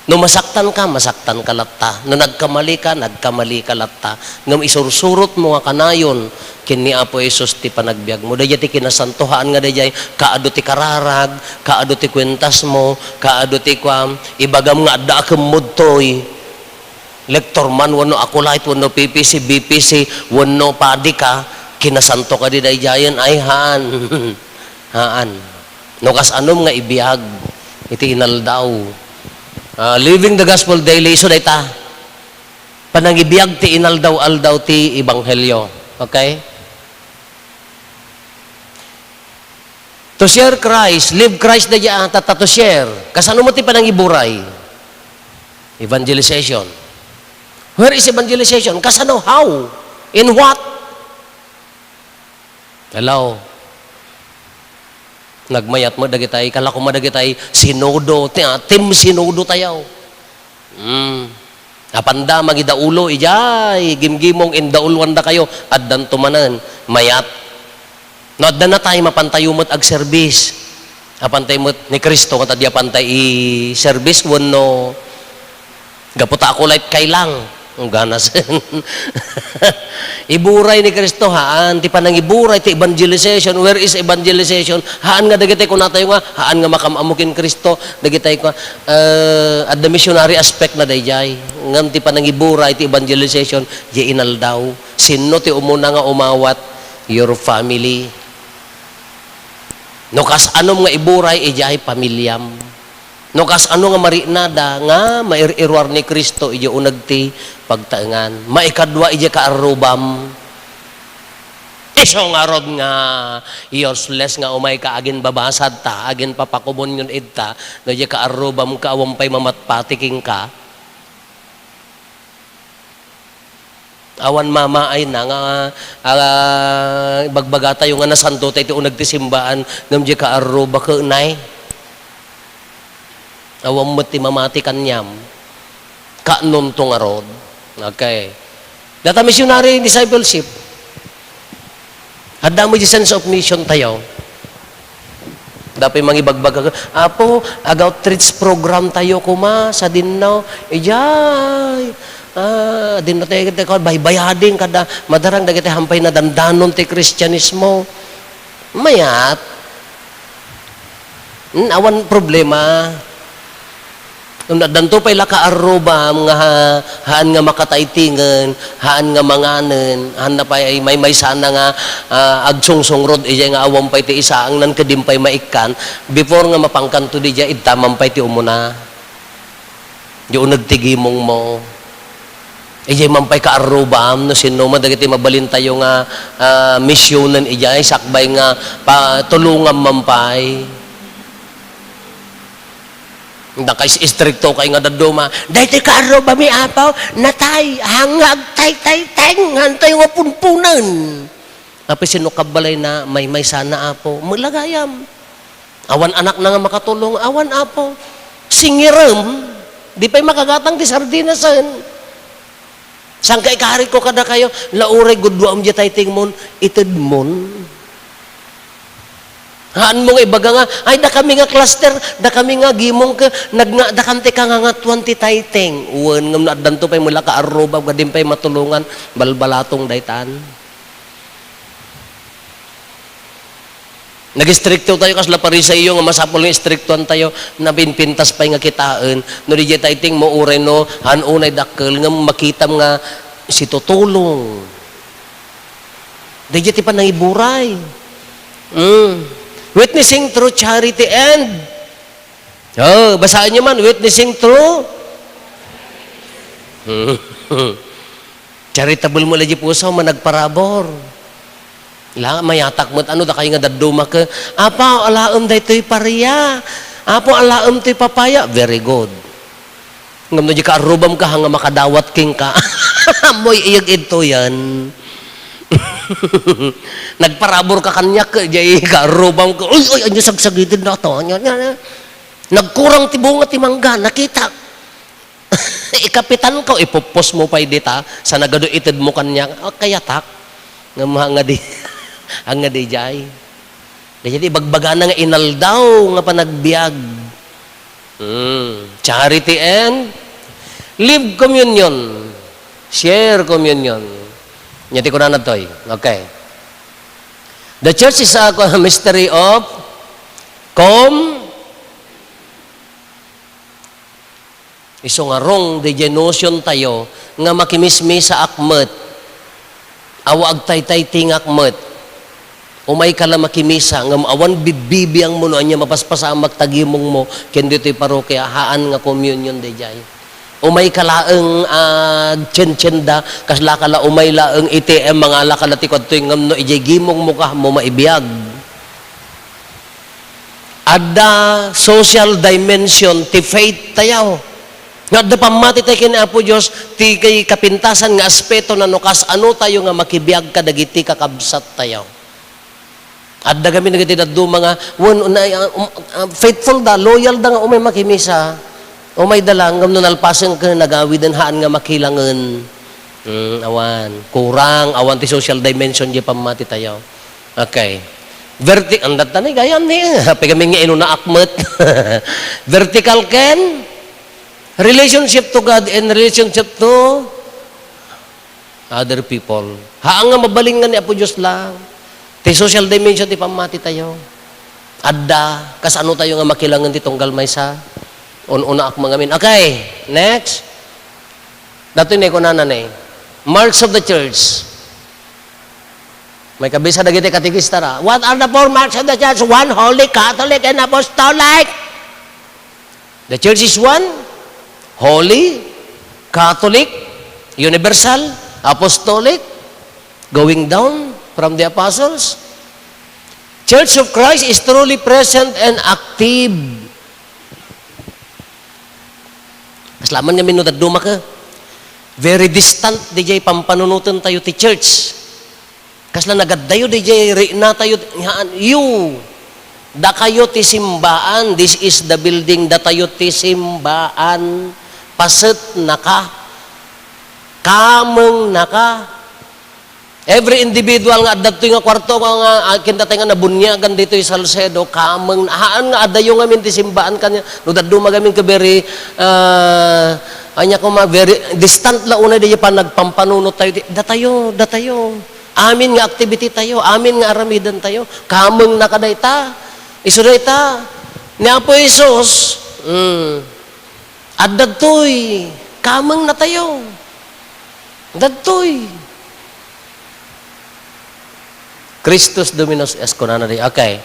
No masaktan ka, masaktan ka latta. No nagkamali ka, nagkamali ka latta. Ngem isursurotmo nga kanayon ken ni Apo Jesus ti panagbiagmo. Daydiay ti kinasanto, haan nga daydiay kaadu ti kararag, kaadu ti kuentasmo, kaadu ti kuam, ibagam nga adda a kemmudtoy. Lektor man, wenno acolyte, wenno P P C, B P C, wenno padi ka, kinasanto kadi daydiayen? Ay, haan. Haan. No kasanom nga ibiag iti inaldaw. Ah, living the gospel daily, isu dayta. Panangibiag ti inaldaw-aldaw ti ebanghelio. Okay? To share Christ, live Christ daydiay, tatta to share. Kasano met ti panangiburay? Evangelization. Where is evangelization? Kasano? How? In what? Hello? Nagmayat met dagitay, kala koma dagitay sinodo, ti, ah, team sinodo tayo. Hmm. Apanda mangidaulo idiay gimgimong indauluandakayo, addanto manen, mayat. No adda natay, mapantayo met agserbis. Apantay met ni Cristo nga ta di apantay i-service wenno gapu ta acolyte kailang. Ang ganas. Iburay ni Cristo, haan. Ti panangiburay, ti evangelization. Where is evangelization? Haan nga dagiti kunatayo nga, haan nga makam-ammo ken Cristo. Dagiti ko, eh, adda missionary aspect na daydiay. Ngem ti panangiburay, ti evangelization, di inaldaw. Sinno ti umuna nga umawat? Your family. No kas-anom nga iburay, idiay pamiliam. No kas-ano nga marinada nga mair-iruar ni Cristo idiay uneg ti pagtaengan. Maikadua, idiay kaarrubam. Isu ngarud nga useless nga umayka agin babasad ta, agin papakomunyon ita, no idiay kaarrubam ka, awan pay mamatpati kenka. Awan mamaayna nga, ah, ibagbagatayo nga nasanto tayo ti uneg ti simbaan, ngem di kaarruba ket nay. Awan met ti mamati kaniam. Kaanonto ngarud. Okay. Data missionary discipleship. Adda met di sense of mission tayo. Dapay mangibagbaga, "Apo, ag-outreach program tayo koma sa dinno." Ijay, ah, dinno tayo, tayo, baybayading kada madarang dagiti hampay nadandanon ti Kristianismo. Mayat. Hmm, awan problema. Ngem addanto pay la kaarrubam nga ha-, haan nga makataytingen, haan nga manganen, haan na pay maymaysana nga, ah, agsungsungrod idiay nga awan pay ti isaangnan ket din pay maikkan, before nga mapangkanto didiay, idtaman pay ti umuna. Di uneg ti gimongmo. Idiay man pay kaarrubam, no sinno man dagiti mabalintayo nga, ah, misionen idiay, sakbay nga patulongam man pay. Dakayo istrikto kay nga dadduma, "Daytoy kaarrubami, Apo, natay, haan nga agtaytayteng, haantayo nga punpunen." Apay sinno kabbalayna, "Maymaysana, Apo." Met la gayam. Awan anakna nga makatulong, "Awan, Apo." Singirem, di pay makagatang ti sardinasen. Saan ka ikarit ko kadakayo? La uray gudduam diay taytengmon, itedmon. Haanmo nga ibaga nga, "Ay, dakami nga cluster, dakami nga gimong ke, nagngadakam ti kangangatuan ti tayteng." Wen, ngem no addanto pay met la kaarrubam, nga din pay matulongan, balbalatong daytan. Nagistrikto tayo, kasla Pariseo nga masapul nga istriktuan tayo, napinpintas pay nga kitaen. No, di diay taytengmo, uray no, haan unay dakkel, ngem makitam nga situtulong. Daydiay ti panangiburay. Mm. Witnessing through charity and Oh, basaenyo man, witnessing through. Charitable mo la di puso, managparabur. La, mayatak met, ano, dakay nga dadduma ke, "Apo, alaem daytoy paria. Apo, alaem toy papaya." Very good. Ngem no di kaarrubam ka, ha nga makadawat kenka. Ammoy iyeg idtoyen. Nagparabur ka kaniak, di kaarrubam ka. "Uy, uy, anya sagsagided na to? Anya, anya, anya?" Nagkurang ti bunga ti mangga, nakita. Ikapitan ko, ipupos mo pay dita, sa nagadu ited mo kaniak, "Ah, kayatak." Ngem nga di, nga di jay. Kaya di bagbagana nga inaldaw nga panagbiag. Hmm. Charity and live communion. Share communion. Nya ti kunana toy. Okay. The church is a mystery of com- Isu nga wrong, daydiay notion tayo nga makimismisaak met, awa agtaytaytingak met. Umayka la makimisa, ngem awan bibbibiangmo no ania mapaspasamak ta gimongmo ken ditoy parokia, haan nga communion daydiay. Umayka laeng agtsentsenda, kaslaka la umay laeng A T M, mangalaka la ti kuadtoy, ngem no idiay gimongmo ka, ammo maibiag. Adda social dimension ti faith tayo. Nga adda pammati tayo ken Apo Dios, ti kay kapintasan nga aspeto na no kasano tayo nga makibiag kadagiti kakabsat tayo. Adda kami dagiti dadduma nga, wen, na, um, um, faithful da, loyal da nga umay makimisa. Umay da lang, ngem no nalpasen ken nagawiden haan nga makilangen. Hmm, awan. Kurang, awan ti social dimension di pammati tayo. Okay. Verti-, ang datani, gayam ni, happy kami nga inunaak met. Vertical ken relationship to God and relationship to other people. Haan nga mabalin nga ni Apo Dios lang. Ti social dimension ti pammati tayo. Adda, kasano tayo nga makilangen ti tunggal maysa? Un-unaak mangamin. Okay, next. Datoy ni kunana ni, marks of the church. May kabisa dagiti katekista ra. What are the four marks of the church? One, holy, Catholic, and apostolic. The church is one, holy, Catholic, universal, apostolic, going down from the apostles. Church of Christ is truly present and active. Kasla man ngamin no dadduma ka. Very distant, diay pampanunoten tayo ti church. Kasla nagaddayo, diay rikna tayo, haan, you, dakayo ti simbaan, this is the building, datayo ti simbaan, paset naka, kameng naka. Every individual nga adda ditoy nga kwarto, nga, nga, ah, kindatay nga nabuniagan ditoy Salcedo, kameng, haan nga addayo ngamin ti simbaan kanya. No dadduma ngamin ka very, ah, anya ko ma-, very distant la unay diay panagpampanunot tayo. Di, datayo, datayo. Amin nga activity tayo, amin nga aramiden tayo. Kameng naka dayta. Isu dayta. Ni Apo Jesus, mm, adda ditoy. Kameng natayo. Dadtoy. Christus Dominus est, kunana di. Okay.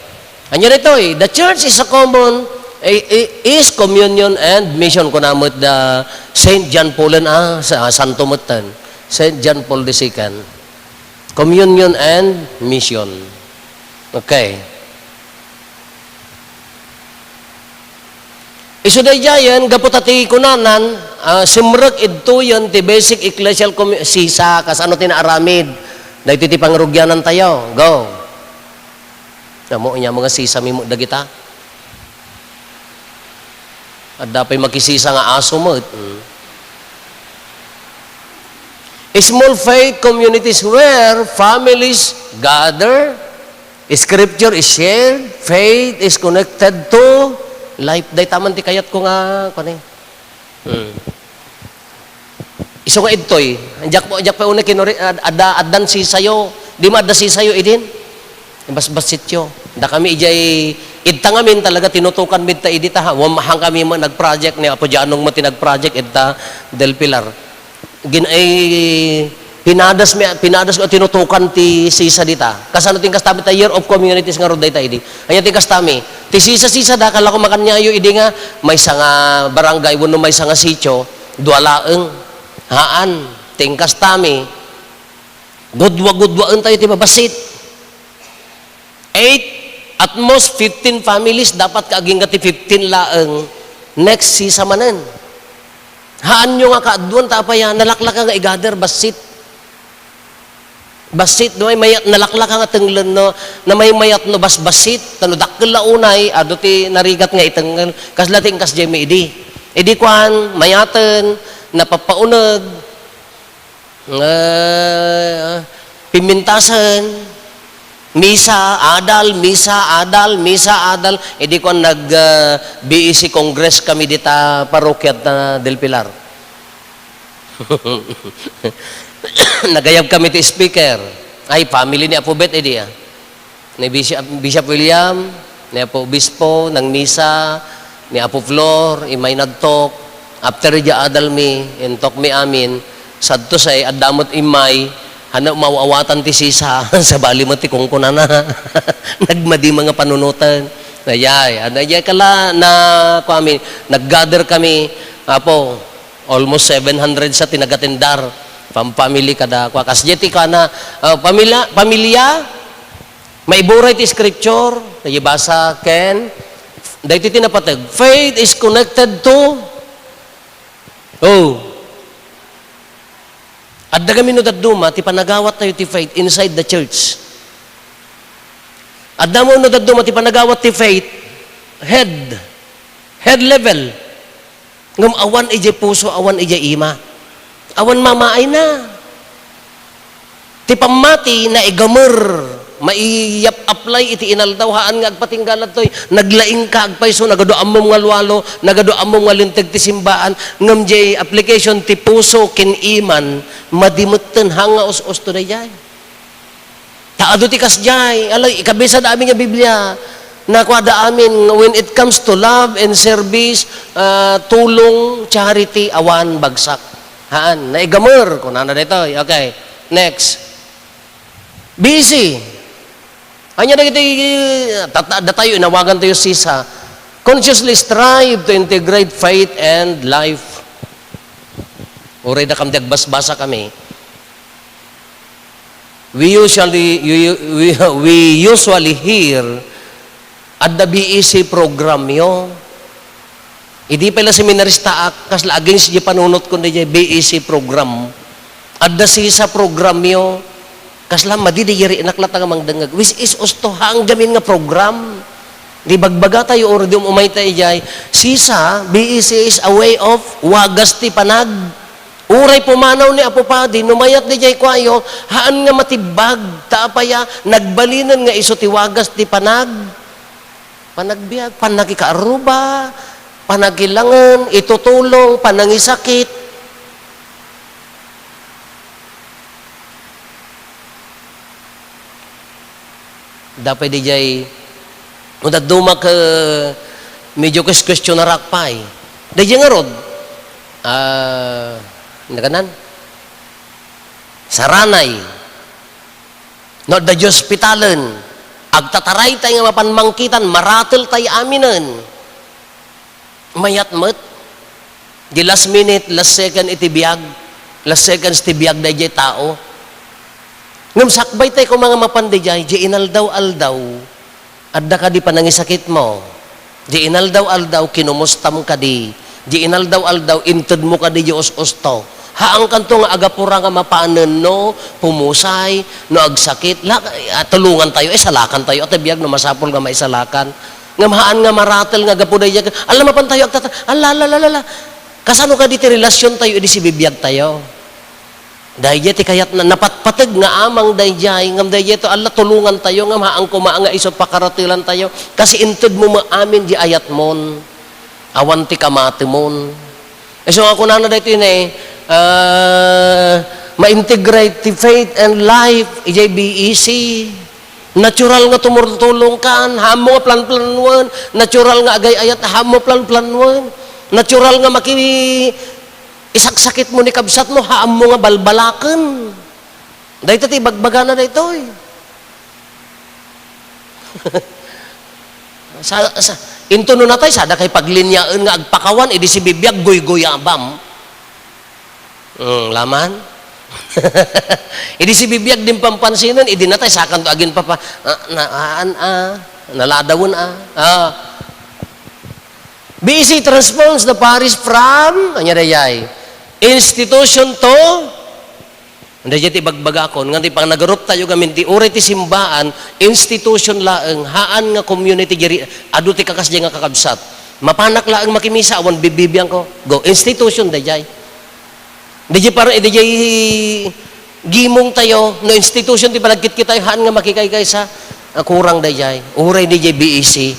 Anya ditoy, the church is a common, i-, i-, is communion and mission, kuna met da Saint John Paul, ah, sa, santo met ten. Saint John Paul the second. Communion and mission. Okay. Isu daydiayen, gapu ta ti kunanan, ah, simrek idtoyen ti basic ecclesial commu-, sisa, kasano ti naaramid. Daytoy ti pangrugianan tayo. Go. Amo, inya mga sisami met dagita. Adda pay makisisa nga aso met. Mm. Small faith communities where families gather, scripture is shared, faith is connected to life. Dayta man ti kayatko nga, kuan eh. Hmm. Isu nga idtoy, diak, diak pay unay kinuri-, ad-, adda, addan sisayo, di mo adda sisayo idin? Basbasityo. Dakami idiay, idta ngamin talaga tinutukan mi idta idi ta, ha, wam-, haan kami met nag-project ni Apo Janong met ti nag-project idta Del Pilar. Gin-, ay, Pinadas mi, pinadas ko, tinutukan ti sisa dita. Kasano ti inkastami ta Year of Communities ngarud dayta idi. Ania ti inkastami? Ti sisa-sisa da, kala ko makaniayo idi nga, maysa nga barangay, wenno maysa nga sitio, dua laeng. Haan, ti inkastami, gudwa-gudwaentayo ti babassit. Eight, at most fifteen families, dapat ka agingga ti fifteen laeng, next sisa manen. Haanyo nga kaadduan, ta apay a, nalaklaka nga i-gather, bassit. Bassit, no, ay mayat, nalaklaka nga tenglen, no, namaymayat, no, basbassit, ta no dakkel la unay, adu ti narigat nga itengngel, kasla ti inkasdiay mi idi. Idi kuan, mayaten, napappauneg, nga pimmintasen, misa, adal, misa, adal, misa, adal. Idi kuan nag, ah, B E C Congress kami dita parokya ta Del Pilar. Nagayab kami ti speaker. Ay, family ni Apo Bet, idi, ah. Ni Bishop, Bishop William, ni Apo Obispo, nangmisa, ni Apo Flor, immay nagtalk. After diay adal mi, intalk mi amin, sadto say, adda met immay, hana maaw-awatan ti sisa, sabali met ti kunkunana. Nagmadi nga panunoten. Dayay, ah, dayay kala, na, kuan mi, nag-gather kami, Apo, almost seven hundred sa ti nagatendar, pam-family kada, kua, kasdiay ti kuana, ah, pamilya, pamilya, maiburay ti scripture, dayay basa, ken, daytoy ti napateg, faith is connected to, oh, adda gamin no dadduma ti panagawattayo ti faith inside the church. Adda mo no dadduma ti panagawat ti faith, head, head level. Ngem awan idiay puso, awan idiay ima. Awan mamaayna. Ti pammati, naigamer, maiyap-apply iti inaldaw, haan nga agpatingga ladtoy, naglaingka, agpayso, nagadu ammom nga lualo, nagadu ammom nga linteg ti simbaan, ngem diay application ti puso ken iman, madi metten, haan nga us-usto daydiay. Ta adu ti kasdiay, ala, ikabisada amin nga Biblia, nakuada amin, when it comes to love and service, ah, tulong, charity, awan bagsak. Haan, naigamer, kunana daytoy. Okay, next. B E C. Ania dagiti, tata-, datayo, inawagantayo sisa. Consciously strive to integrate faith and life. Uray dakami ti agbasbasa kami. We usually, we, we, we usually hear, "Adda B E C programyo." Idi pay la seminaristaak, kasla against diay panunot ko daydiay B E C program. Adda sisa programyo, kasla madi, di yari anak lata nga mangdengngeg. Which is usto, haan gamin nga program. Di bagbagatayo, or di um-, umayta idiay, sisa, B E C is a way of wagas ti panag. Uray pumanaw ni Apo Padi, no mayat daydiay kuayo, haan nga matibbag, ta apay a, nagbalinen nga isu ti wagas ti panag-, panagbiag, panagikaarruba, panagilangen, itutulong, panangisakit. Dapay daydiay, no dadduma ket medyo kes-, questionarak pay. Daydiay ngarud, ah, naganan? Saranay. No adda diay ospitalen, agtataraytay nga mapan mangkitan, marateltay aminen. Mayat met. Di last minute, last second iti biag. Last seconds ti biag daydiay tao. Ngem sakbaytay koma nga mapan daydiay, di inaldaw-aldaw, adda kadi panangisakitmo. Di inaldaw-aldaw, kinumustam kadi. Di inaldaw-aldaw, intedmo kadi di us-usto. Haankanto nga agapura nga mapanen no pumusay, no agsakit. La-, ah, tulongantayo, eh, salakantayo. Ata biag no masapul nga maisalakan. Ngem haan nga maratel nga gapu daydiay, ala, mapantayo agtata-, ala, ala, ala, ala. Kasano kadi ti relasiontayo idi sibibiagtayo? Daydiay ti kayatna, napatpateg nga amang daydiay, ngem daydiay to, ala, tulongantayo, ngem haan koma nga isu pakaratelantayo. Kasi intedmo met amin di ayatmon. Awan ti kamatemon. Isu nga kunana daytoy ne, ah, ma-integrate ti faith and life, idiay B E C. Natural nga tumultulongkan, haanmo nga planplanuen. Natural nga agay-ayat, haanmo planplanuen. Natural nga maki-, isaksakitmo ni kabsatmo, haanmo nga balbalaken. Dayta ti ibagbagana daytoy. Sa, sa, into no natay, sada kay paglinyaan nga agpakawan, idi sibibiag, guyguyabam. Hmm, laman? Idi sibibiag, di pampansinan, idi natay, sakanto aginpapa, ah, na, aan, ah, naladawen, ah. Ah. B E C transforms the parish from, ania dayay? Institution to Daydiay ti ibagbagakon, nga ti panagarup tayo ngamin ti uray ti simbaan, institution laeng, haan nga community, diri, adu ti kakas diay nga kakabsat. Mapanak laeng makimisa, awan bibibiangko. Go, institution daydiay. Daydiay para, daydiay gimong tayo, no institution ti panagkitkit tayo, haan nga makikaykaysa. Ah, kurang daydiay. Uray daydiay B E C.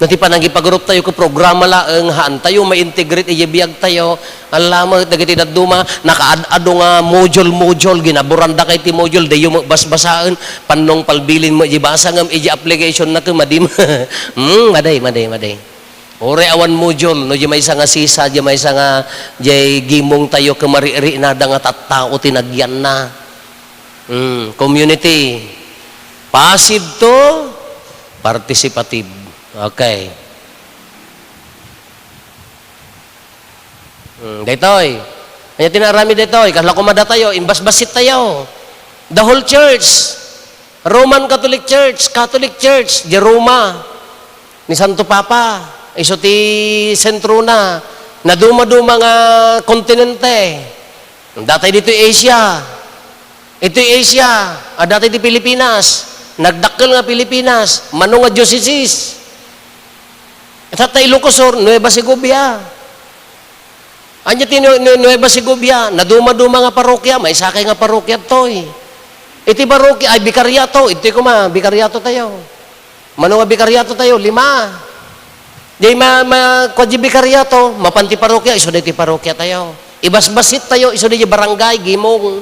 No ti panangipagurup tayo ket programa laeng, haan tayo ma-integrate idiay biag tayo. Ala met dagiti dadduma, nakaad-adu nga module-module, ginaburanda kay ti module, diyo met basbasaen, pannong palbilin met idiay basa ngem idiay application na ket madi. Hmm, madi, madi, madi. Uray awan module, no, diay maysa nga sisa, diay maysa nga, diay gimong tayo, ket maririinada nga tattao ti nagyanna. Hmm, community. Passive to participative. Okay. Hmm, daytoy. Ania ti naaramid daytoy? Kasla koma datayo, imbasbasit tayo. The whole church. Roman Catholic Church, Catholic Church, di Roma, ni Santo Papa, isu ti sentrona. Naduma-duma nga kontinente. Datay ditoy Asia. Itoy Asia, adda ti Pilipinas. Nagdakkel nga Pilipinas, mano nga diocese. Ita ta Ilocos Sur, Nueva Segovia. Ania ti Nu-, Nu-, Nueva Segovia, naduma-duma nga parokya, maysa kay nga parokya toy. Iti parokya, ay, bikariato, iti koma, bikariato tayo. Mano nga bikariato tayo? Lima. Di ma-, ma-, kua di bikariato, mapan ti parokya, isu di ti parokya tayo. Ibasbasit tayo, isu di barangay, gimong.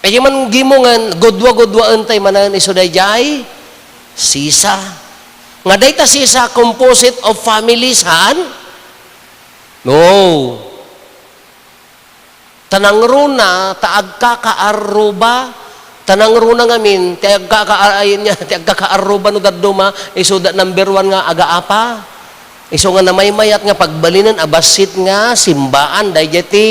Kaya man gimongen, gudwa-gudwaen tayo manen isu dayjay sisa. Nga dayta sisa, composite of families, han? No. Ta nangruna ta agkakaarruba, ta nangruna ngamin, ti agkaka-, ay, nia, ti agkakaarruba no dadduma, isu da number one nga agaapa. Isu nga namaymayat nga pagbalinen a bassit nga simbaan, dayjay ti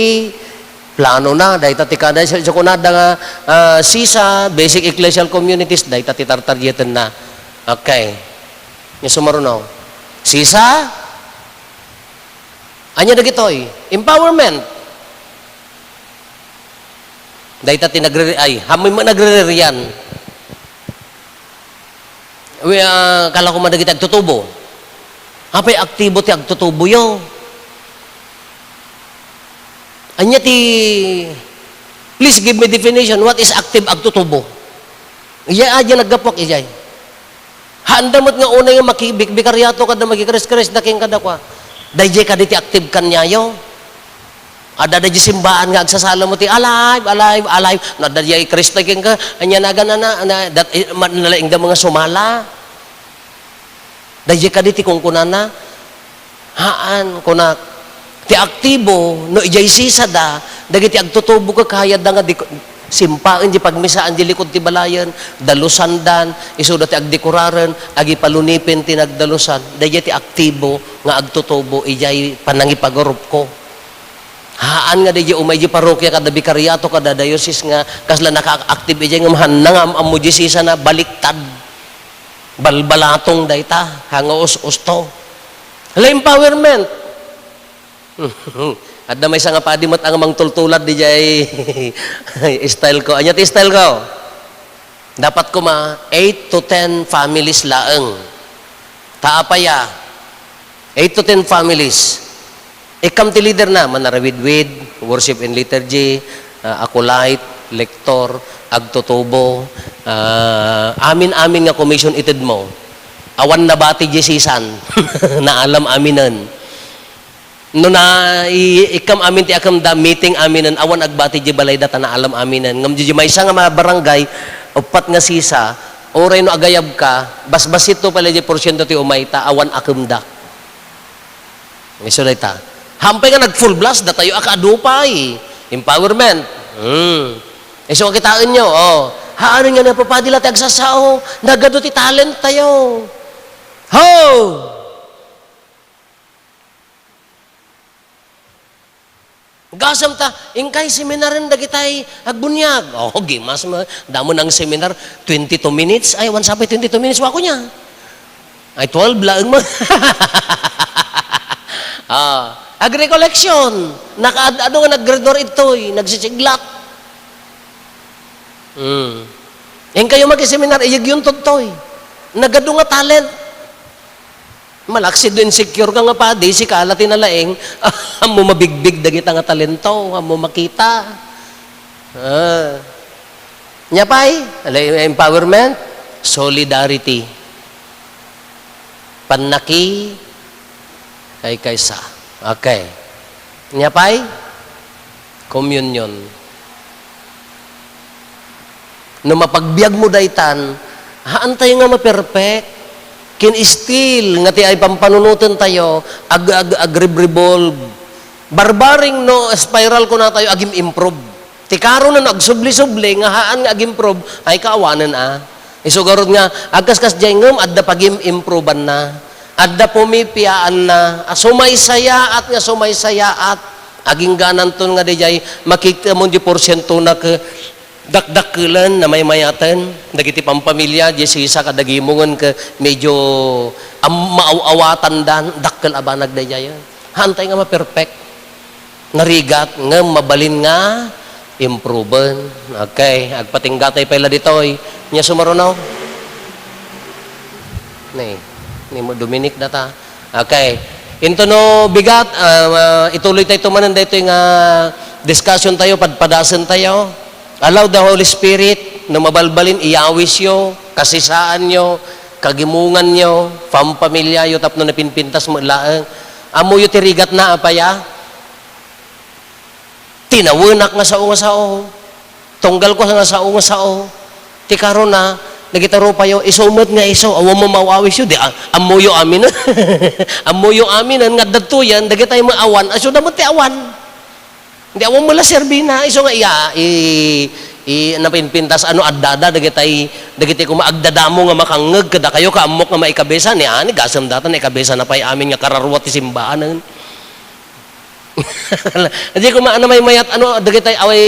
planona, dayta ti kada, isu, isu kunada nga, ah, sisa, basic ecclesial communities, dayta ti tartarietenna. Okay. Nia sumaruno. Sisa, Ania dagitoy? Empowerment. Dayta ti nagre-, ay, amin met nagrererian. Wi-, ah, kala ko man dagiti agtutubo. Apay aktibo ti agtutuboyo? Ania ti, please give me definition, what is active agtutubo? Iya, ah, diay naggapuak, ijay. Haanda met nga unay nga maki-, bik-, bikaryato kada makikris-krisda ken kadakua. Dayjay kadi ti active kaniayo. Adda dayjay simbaan nga agsasalamo ti, "Alive, alive, alive." No adda dayjay Kristo kenka, ania naganana, na, dat-, eh, ma-, nalaingda nga sumala. Dayjay kadi ti kunkunana. Haan, kunak, ti aktibo, no idiay sisada, dagiti agtutubo kakayatda nga di-, simpaen di pagmisaan di likud ti balayen, dalusandan, isuda ti agdekoraren, agipalunipen ti nagdalusan. Dayjay ti aktibo nga agtutubo idiay panangipagarupko. Haan nga dayjay umay di parokia kada bikaryato kada diocese nga kasla naka-active idiay ngem haanna nga am-ammo di sisana, baliktad. Balbalatong dayta, ha nga us-usto. Hala, empowerment. Adda maysa nga padi met a mangtultulad diay style ko. Ania ti style ko? Dapat koma eight to ten families laeng. Ta apay a, eight to ten families. Ikkam ti leader na, manarawidwid, worship and liturgy, ah, acolyte, lector, agtutubo, ah, amin-amin nga commission itedmo. Awan nabati diay sisan. Naalam-aminen. No na, i-, ikkam amin ti akemda, meeting aminen, awan agbati diay balayda ta naalam-aminen. Ngem diay maysa nga ma-, barangay, uppat nga sisa, uray no agayabka, basbasitto pay diay porsiento ti umayta, awan akemda. Isu dayta. Haanpay nga nag-full blast, datayo a kaadu pay. Empowerment. Hmm. Isu nga kitaenyo, oh. Haan nga napapadi la ti agsasao, nagadu ti talent tayo. Ho! Gasam ta, inkay seminaren dagitay agbuniag. Oh, gimas mo. Damo nang seminar, twenty-two minutes. Ay, wan sapay twenty-two minutes, wako niya. Ay, twelve laeng mo. Ah, ag-recollection. Nakaad-ado nga naggraduar itoy, nagsisiglat. Hmm. Inkayo makiseminar, iyegyon todtoy. Nagadu nga talent. Malaksid do insecure ka nga padi, sika la ti nalaing, ammo mabigbig dagita nga talento, ammo makita. Ah. Nya pay, ala, empowerment, solidarity. Pannaki, kaykaysa. Okay. Nya pay, communion. No mapagbiag mo daytan, haantay nga maperfect. Kin still nga ti ay pampanunoten tayo, ag-, ag-, agrevolve. Barbaring no spiral kuna tayo, agim-improve. Ti karon no agsubli-subli nga haan nga agimprove, ay kaawanen a. Isu garud nga, agkaskas jay ngem adda pagim-improveanna. Adda pumipiaanna. A sumaysayaat nga sumaysayaat. Aginggananton nga dijay makita mo di porsientona ke dakdakkelen, namaymayaten. Dagiti pampamilya, di sisa kadagimungen ke medyo am-, maaw-awatandan, dakkel a banag daydiay. Haantay nga maperfect. Narigat ngem mabalin nga improven. Okay, agpatinggatay pay la ditoy. Nya sumaruno? Ni, ni Mo-, Dominic data. Okay. Into no bigat, ah, ah, ituloy tayo manen daytoy nga discussion tayo, padpadasen tayo. Allow the Holy Spirit, no mabalbalin, iyawisyo, kasisaanyo, kagimunganyo, pampamilyayo, tapno napinpintas met laeng. Ammoyo ti rigatna, apay a? Tinawenak nga sao nga sao. Tunggal ko nga sao nga sao. Ti karona, nagitarupayo, isu met nga isu, awan mo maaw-awisyo, di, a-, ammoyo aminen. Ammoyo aminen, nga adda tuyan, dagitay maawan, isuda met ti awan. Di awan mo la serbina, isu nga iya, i, i, napinpintas, ano, addada, dagitay, dagitay kuma agdadamo nga makangngeg, kadakayo, kaammok nga maikabesa, ni ani, gasem data, naikabesa na pay amin nga kararua ti simbaanen. Di kuma, ano, may mayat, ano, dagitay, away,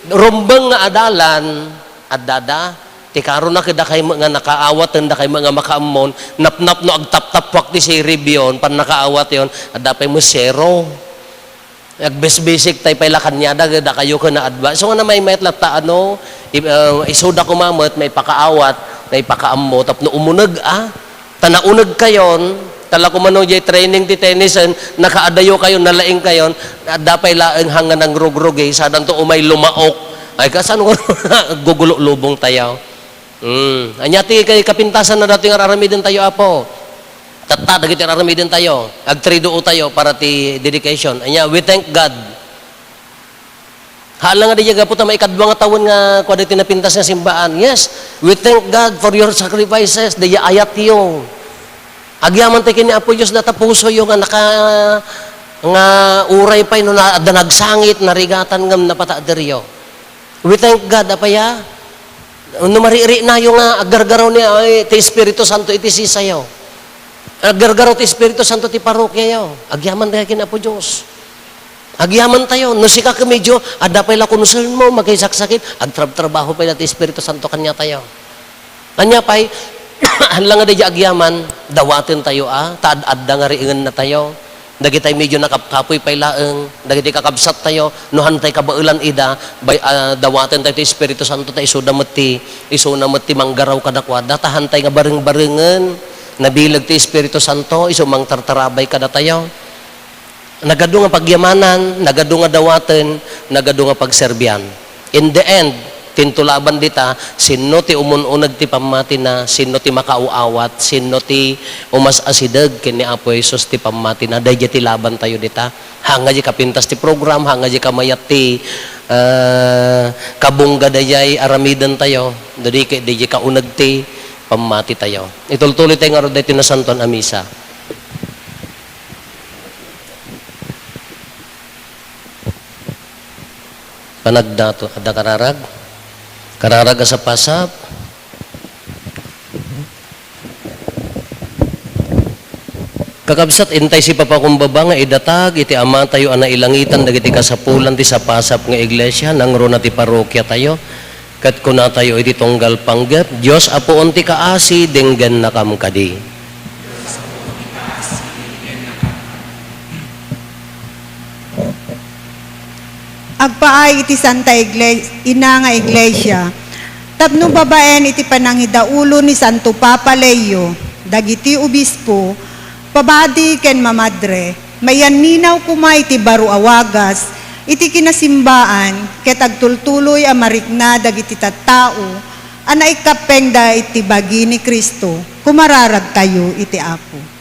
rumbeng nga adalan, addada, ti karona, kadakay met nga nakaawat, dakay met nga makaammon, napnap no agtaptapwak ti sirib yon, pan nakaawat yon, adda pay mo zero. Agbisbisik tay pay la kaniada, dakayo ken naadwa. So, nga namaymayat latta, ano, i-, ah, isuda kuma met, maipakaawat, maipakaammo, tapno umuneg, ah. Ta nauneg kayon, ta la kumano jay training ti tennisen, nakaadayo kayon, nalaing kayon, adda pay laeng hang nga nangrugrugi, sadanto umay lumaok. Ay, kasano, gugulo lubong tayo. Mm. Ania ti kay kapintasan na dati nga aramiden tayo, Apo? Tatta, dagiti aramiden tayo. Agtriduo tayo para ti dedication. Ania, we thank God. Haan la nga diay gapu ta maikadua nga tawen nga kua dagiti napintas nga simbaan. Yes, we thank God for your sacrifices, diay ayatyo. Agyaman tayo ken ni Apo Dios, data pusoyo nga naka-, nga uray pay no na-, adda nagsangit, narigatan ngem napataaderyo. We thank God, apay a? No maririinayo nga aggargaraw ni, ay, ti Espiritu Santo iti sisayo. Aggargaraw ti Espiritu Santo ti parokiayo. Agyaman tayo ken Apo Dios. Agyaman tayo. No sika ket medyo, adda pay la concern mo, makaisaksakit, agtrabtrabaho pay la ti Espiritu Santo kaniatayo. Ania pay, haan la nga diay agyaman, dawaten tayo a, ta ad-adda nga riengenna tayo. Dagitay medyo nakapkapoy pay laeng, dagiti kakabsat tayo, no hantay kabaelan ida, bay-, ah, dawaten tayo ti Espiritu Santo, ta isuda met ti, isuna met ti manggaraw kadakuada, ta hantay nga bareng-barengen, nabileg ti Espiritu Santo, isu mangtartarabay kadatayo. Nagadu nga pagyamanan, nagadu nga dawaten, nagadu nga pagserbian. In the end, tinto laban dita, sinno ti umun-uneg ti pammatina, sinno ti makaaw-awat, sinno ti umas-asideg ken ni Apo Jesus ti pammatina, daydiay ti laban tayo dita. Haan nga diay kapintas ti program, haan nga diay kamayat ti, ah, kabungga daydiay aramiden tayo, daydiay, daydiay kauneg ti pammati tayo. Itultuloy tayo ngarud daytoy nasantoan a misa. Panagdato, adda kararag? Kararag a sapasap? Kakabsat, intay sipapakumbaba nga idatag iti Amatayo a nailangitan dagiti kasapulan ti sapasap nga iglesia, nangruna ti parokiatayo, ket kunatayo iti tunggal panggep, Dios Apoon ti kaasi, denggennakam kadi. Agpaay iti Santa Igle-, Ina nga Iglesia, tapno babaen iti panangidaulo ni Santo Papa Leo, dagiti obispo, pabadi ken mamadre, maianninaw koma iti baro a wagas iti kinasimbaan ket agtultuloy a marikna dagiti tattao a naikkappengda iti bagi ni Cristo. Kumararagtayo iti Apo.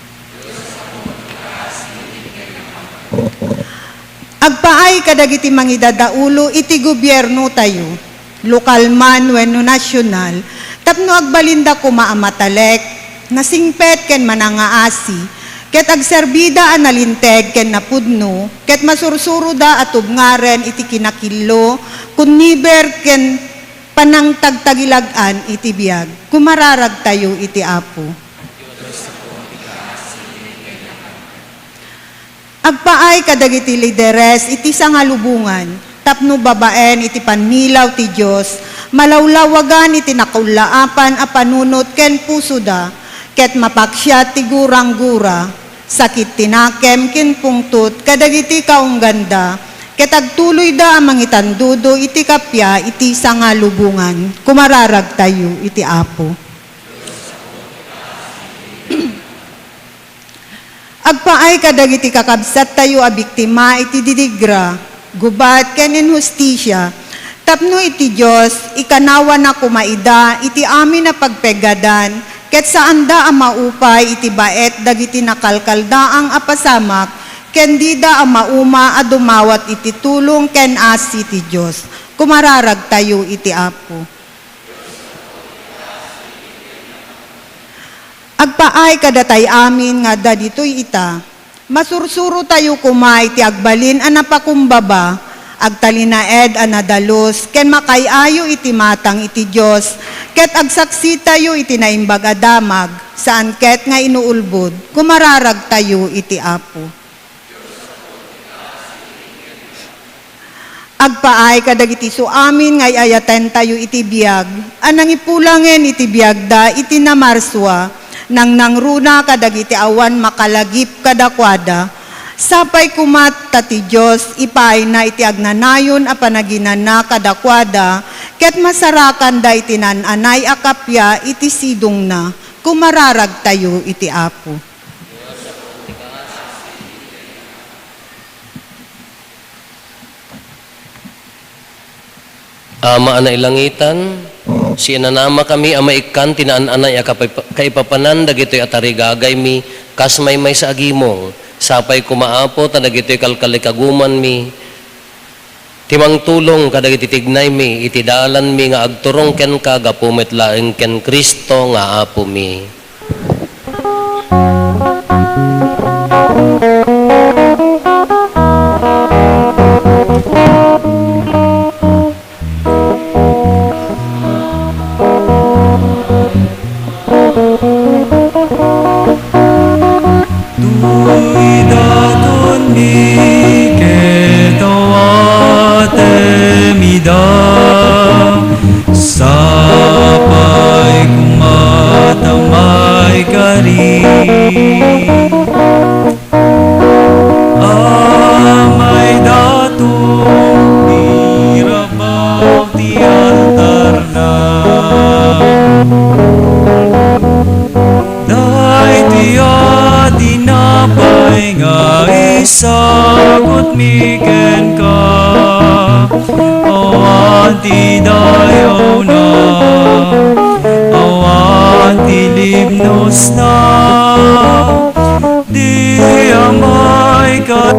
Agpaay kadagiti mangidadaulo iti gobiernotayo, lokal man wenno nasional, tapno agbalinda koma a matalek, nasingpet ken manangaasi, ket agserbida a nalinteg ken napudno, ket masursuroda a tubngaren iti kinakillo, kunniber ken panangtagtagilag-an iti biag. Kumararagtayo iti Apo. Agpaay kadagiti lideres iti sangalubongan tapno babaen iti pannilaw ti Dios, malawlawagan iti nakaullaapan a panunot ken pusoda, ket mapaksiat ti guranggura, sakit ti nakem ken pungtot kadagiti kaungganda, ket agtuloyda a mangitandudo iti kappia iti sangalubongan. Kumararagtayo iti Apo. Agpaay kadagiti kakabsattayo a biktima iti didigra, gubat, ken inhustisia, tapno iti Dios, ikanawana koma ida iti amin a pagpeggadan, ket saanda a maupay iti baet dagiti nakalkaldaang a pasamak, ken dida a mauma a dumawat iti tulong ken asi ti Dios. Kumararagtayo iti Apo. Agpaay kadatayo amin nga adda ditoy ita, masursurotayo koma iti agbalin a napakumbaba, agtalinaed a nadalus, ken makaay-ayo iti matang iti Dios, ket agsaksitayo iti naimbag a damag, saan ket nga inuulbod, kumararagtayo iti Apo. Agpaay kadagiti suamin nga ay-ayatentayo iti biag a nangipulangen iti biagda iti namarsua, nangnangruna kadagiti awan makalagip kadakuada. Sapay koma ta ti Dios ipaayna iti agnanayon a panaginana kadakuada, ket masarakanda iti naan-anay a kappia iti sidongna. Kumararagtayo iti Apo. Ama a nailangitan, siinanamakami a maikkan ti naan-anay a kapaipa-, kaipapanan dagitoy a tarigagaymi kas maymaysa a gimong. Sapay koma, Apo, ta dagitoy kalkalikagumanmi, ti mangtulong kadagiti tignaymi iti dalanmi nga agturong kenka gapu met laeng ken Cristo nga Apomi. Tuy datonmi ket awatem ida, sapay koma ta maikari. Amay daton ti rabaw ti altarna. Daytoy a tinapay nga isagutmi kenka, awan ti dayawna, awan ti libnosna, di amay ka-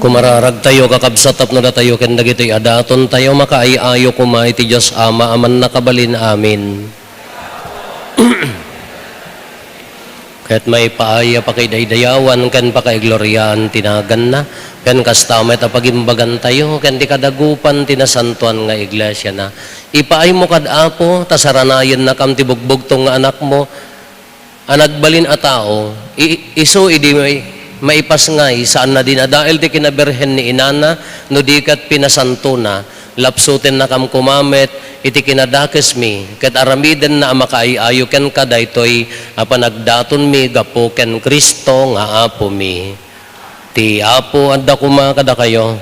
Mararagtayo, kakabsat, tapno datayo ken dagitoy a datontayo makaay-ayo koma iti Dios Ama a Mannakabalin. Amen. Ket maipaay a pakaidaydayawan ken pakaigloriaan ti naganna, ken kasta met a pagimbagantayo ken ti kadagupan ti nasantoan nga iglesiana. Ipaaymo kad Apo, ta saranayennakam ti bugbugtong nga anakmo, a nagbalin a tao, i-, isu idi mai-, maipasngay, saanna dinadael ti kinabirhen ni inana, no di ket pinasantona, lapsutennakam koma met iti kinadakesmi, ket aramidenna a makaay-ayo kenka daytoy a panagdatonmi gapu ken Cristo nga Apomi. Ti Apo adda koma kadakayo.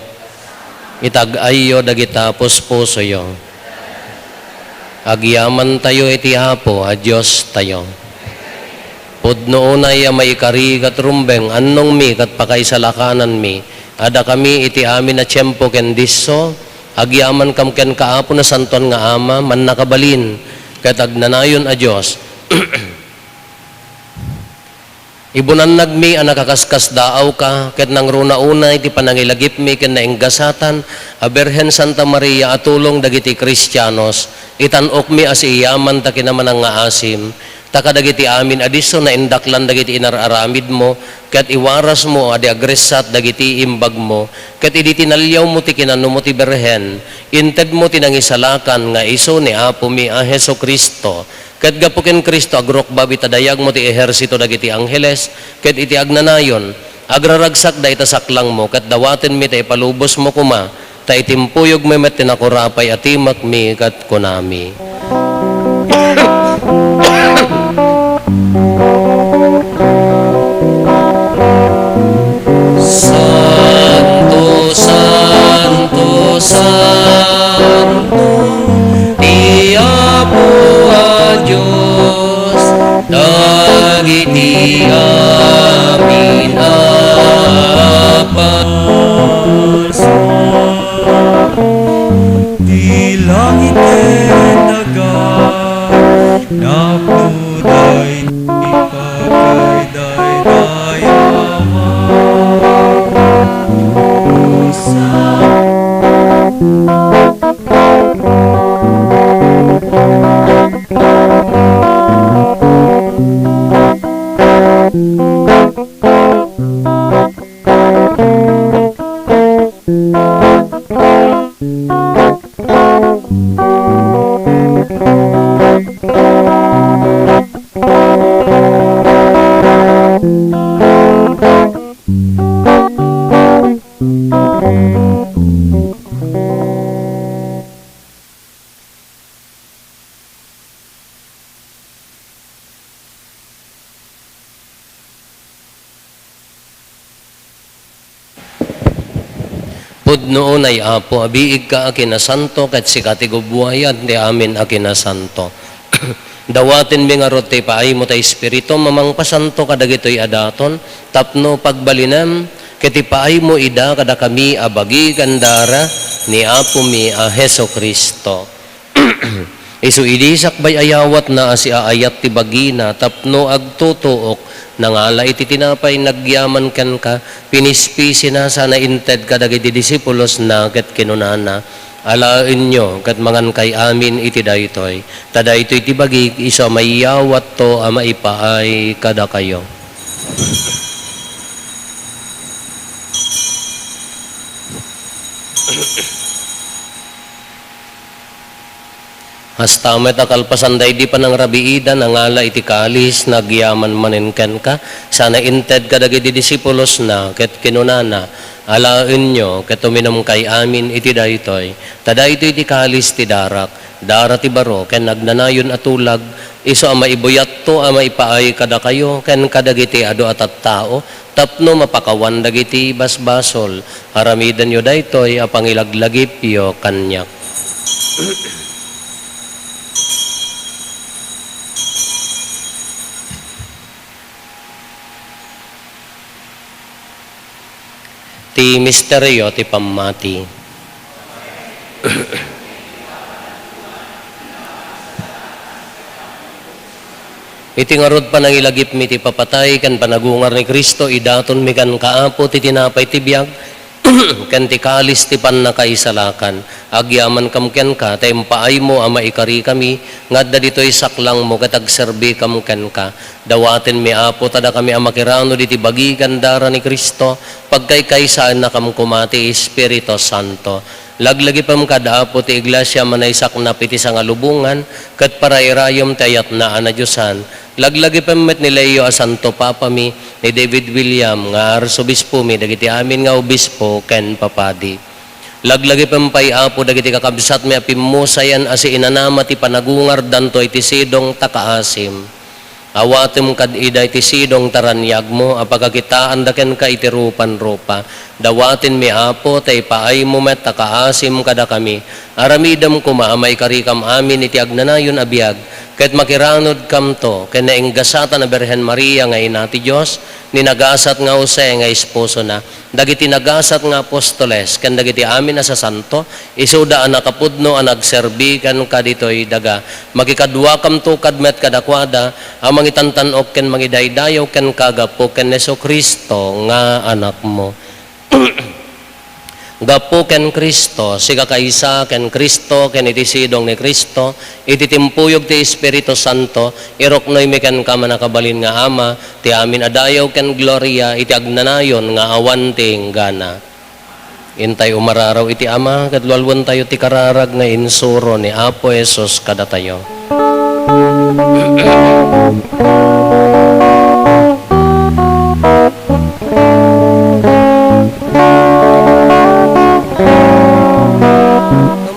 Itag-ayyo dagita puspusoyo. Agyamantayo iti Apo a Diostayo. Pudno unay a maikari ket rumbeng, annongmi ket pakaisalakananmi a dakami iti amin a tiempo ken disso, agyamankam kenka, Apo, Nasantoan nga Ama, Mannakabalin, ket Agnanayon a Dios. Ibunannagmi a nakaskasdaawka, ket nangruna unay ti panangilagipmi ken nainggasatan a Birhen Santa Maria a tulong dagiti Kristianos, itan-okmi a siiyaman ta kinamanang nga asim, ta kadagiti amin a disso naindaklan dagiti inar-aramidmo, ket iwarasmo a di agressat dagiti imbagmo, ket idi tinaliawmo ti kinanumo ti Birhen, intedmo ti nangisalakan nga isu ni Apomi a Jesu-Cristo. Ket gapu ken Cristo, agrukbab ita dayagmo ti ehersito dagiti angheles, ket iti agnanayon, agraragsakda ita saklangmo, ket dawatenmi ta ipalubosmo koma, ta itimpuyogmi met ti nakurapay a timakmi, ket kunami. Santo, santo, santo, ti Apo a Dios, dagiti amin a parsua. Ti langit ken daga, napno daytoy pakaidaydayawan. Hosanna. Pudno unay, Apo, a biigka a kinasanto, ket sika ti gubbuayan ti amin a kinasanto. Dawatenmi ngarud ti ipaaymo ti Espiritum a mangpasanto kadagitoy a daton, tapno pagbalinem, ket ipaaymo ida kadakami a bagi ken dara ni Apomi a Jesu-Cristo. Isu idi sakbay a yawatna a siaayat ti bagina tapno agtutuok, nangala iti tinapay nagyaman kenka, pinispisina sana inted kadagiti disipulosna ket kinunana, "Alaenyo ket mangankay amin iti daytoy, ta daytoy ti bagik isu a mayawatto a maipaay kadakayo." Hasta met a kalpasan daydi panangrabiida, nangala iti kalis, nagyaman manen kenka, sana inted kadagiti disipulosna, ket kinunana, "Alaenyo, ket uminumkay amin iti daytoy, ta daytoy ti kalis ti darak, dara ti baro ken agnanayon a tulag, isu a maibuyatto a maipaay kadakayo ken kadagiti adu a tattao, tapno mapakawan dagiti basbasol. Aramidenyo daytoy a pangilaglagipyo kaniak." Ti misterio ti pammati. Iti ngarud panangilagipmi ti papatay ken panagungar ni Cristo, idatonmi kenka, Apo, ti tinapay ti biag, ken ti kalis ti pannakaisalakan. Agyamankam kenka, ta impaaymo a maikarikami nga adda ditoy saklangmo ket agserbikam kenka. Dawatenmi, Apo, ta dakami a makiranod iti bagi ken dara ni Cristo, pagkaykaysaennakam koma ti Espiritu Santo. Laglagipem kad, Apo, ti Iglesia a naisaknap iti sangalubongan, ket parairayem ti ayatna a nadiosan. Laglagipem met ni Leo a Santo Papami, ni David William nga Arsobispomi, dagiti amin nga obispo ken papadi. Laglagipem pay, Apo, dagiti kakabsatmi a pimmusayan a siinanama ti panagungardanto iti sidong ta kaasim. Awatem kad ida iti sidong ta raniagmo a pakakitaanda kenka iti rupan rupa. Dawatenmi, Apo, ta ipaaymo met a kaasim kadakami. Aramidem koma a maikarikam amin iti agnanayon a biag, ket makiranodkamto ken nainggasatan a Birhen Maria nga Ina ti Dios, ni nagasat nga Jose nga esposona, dagiti nagasat nga apostoles, ken dagiti amin a sasanto, isuda a nakapudno a nagserbi kenka ditoy daga. Makikaduakamto kad met kadakuada a mangitantan-ok ken mangidaydayaw kenka gapu ken Jesu-Cristo nga Anakmo. Gapu ken Cristo, sika kaysa ken Cristo, ken iti sidong ni Cristo, iti timpuyog ti Espiritu Santo, iruknoymi kenka, mannakabalin nga Ama, ti amin a dayaw ken gloria iti agnanayon nga awan ti inggana. Intay umararaw iti Ama, ket lualuentayo ti kararag nga insuro ni Apo Jesus kadatayo.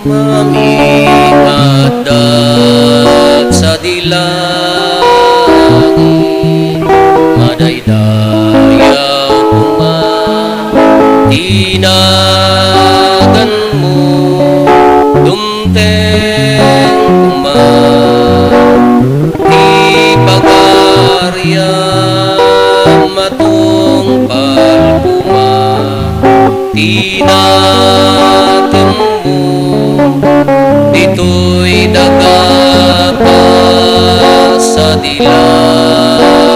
Amami nga adda sadi langit, madaydayaw koma ti naganmo, dumteng koma ti pagariam, matungpal koma ti nakemmo ditoy daga kas sadi langit,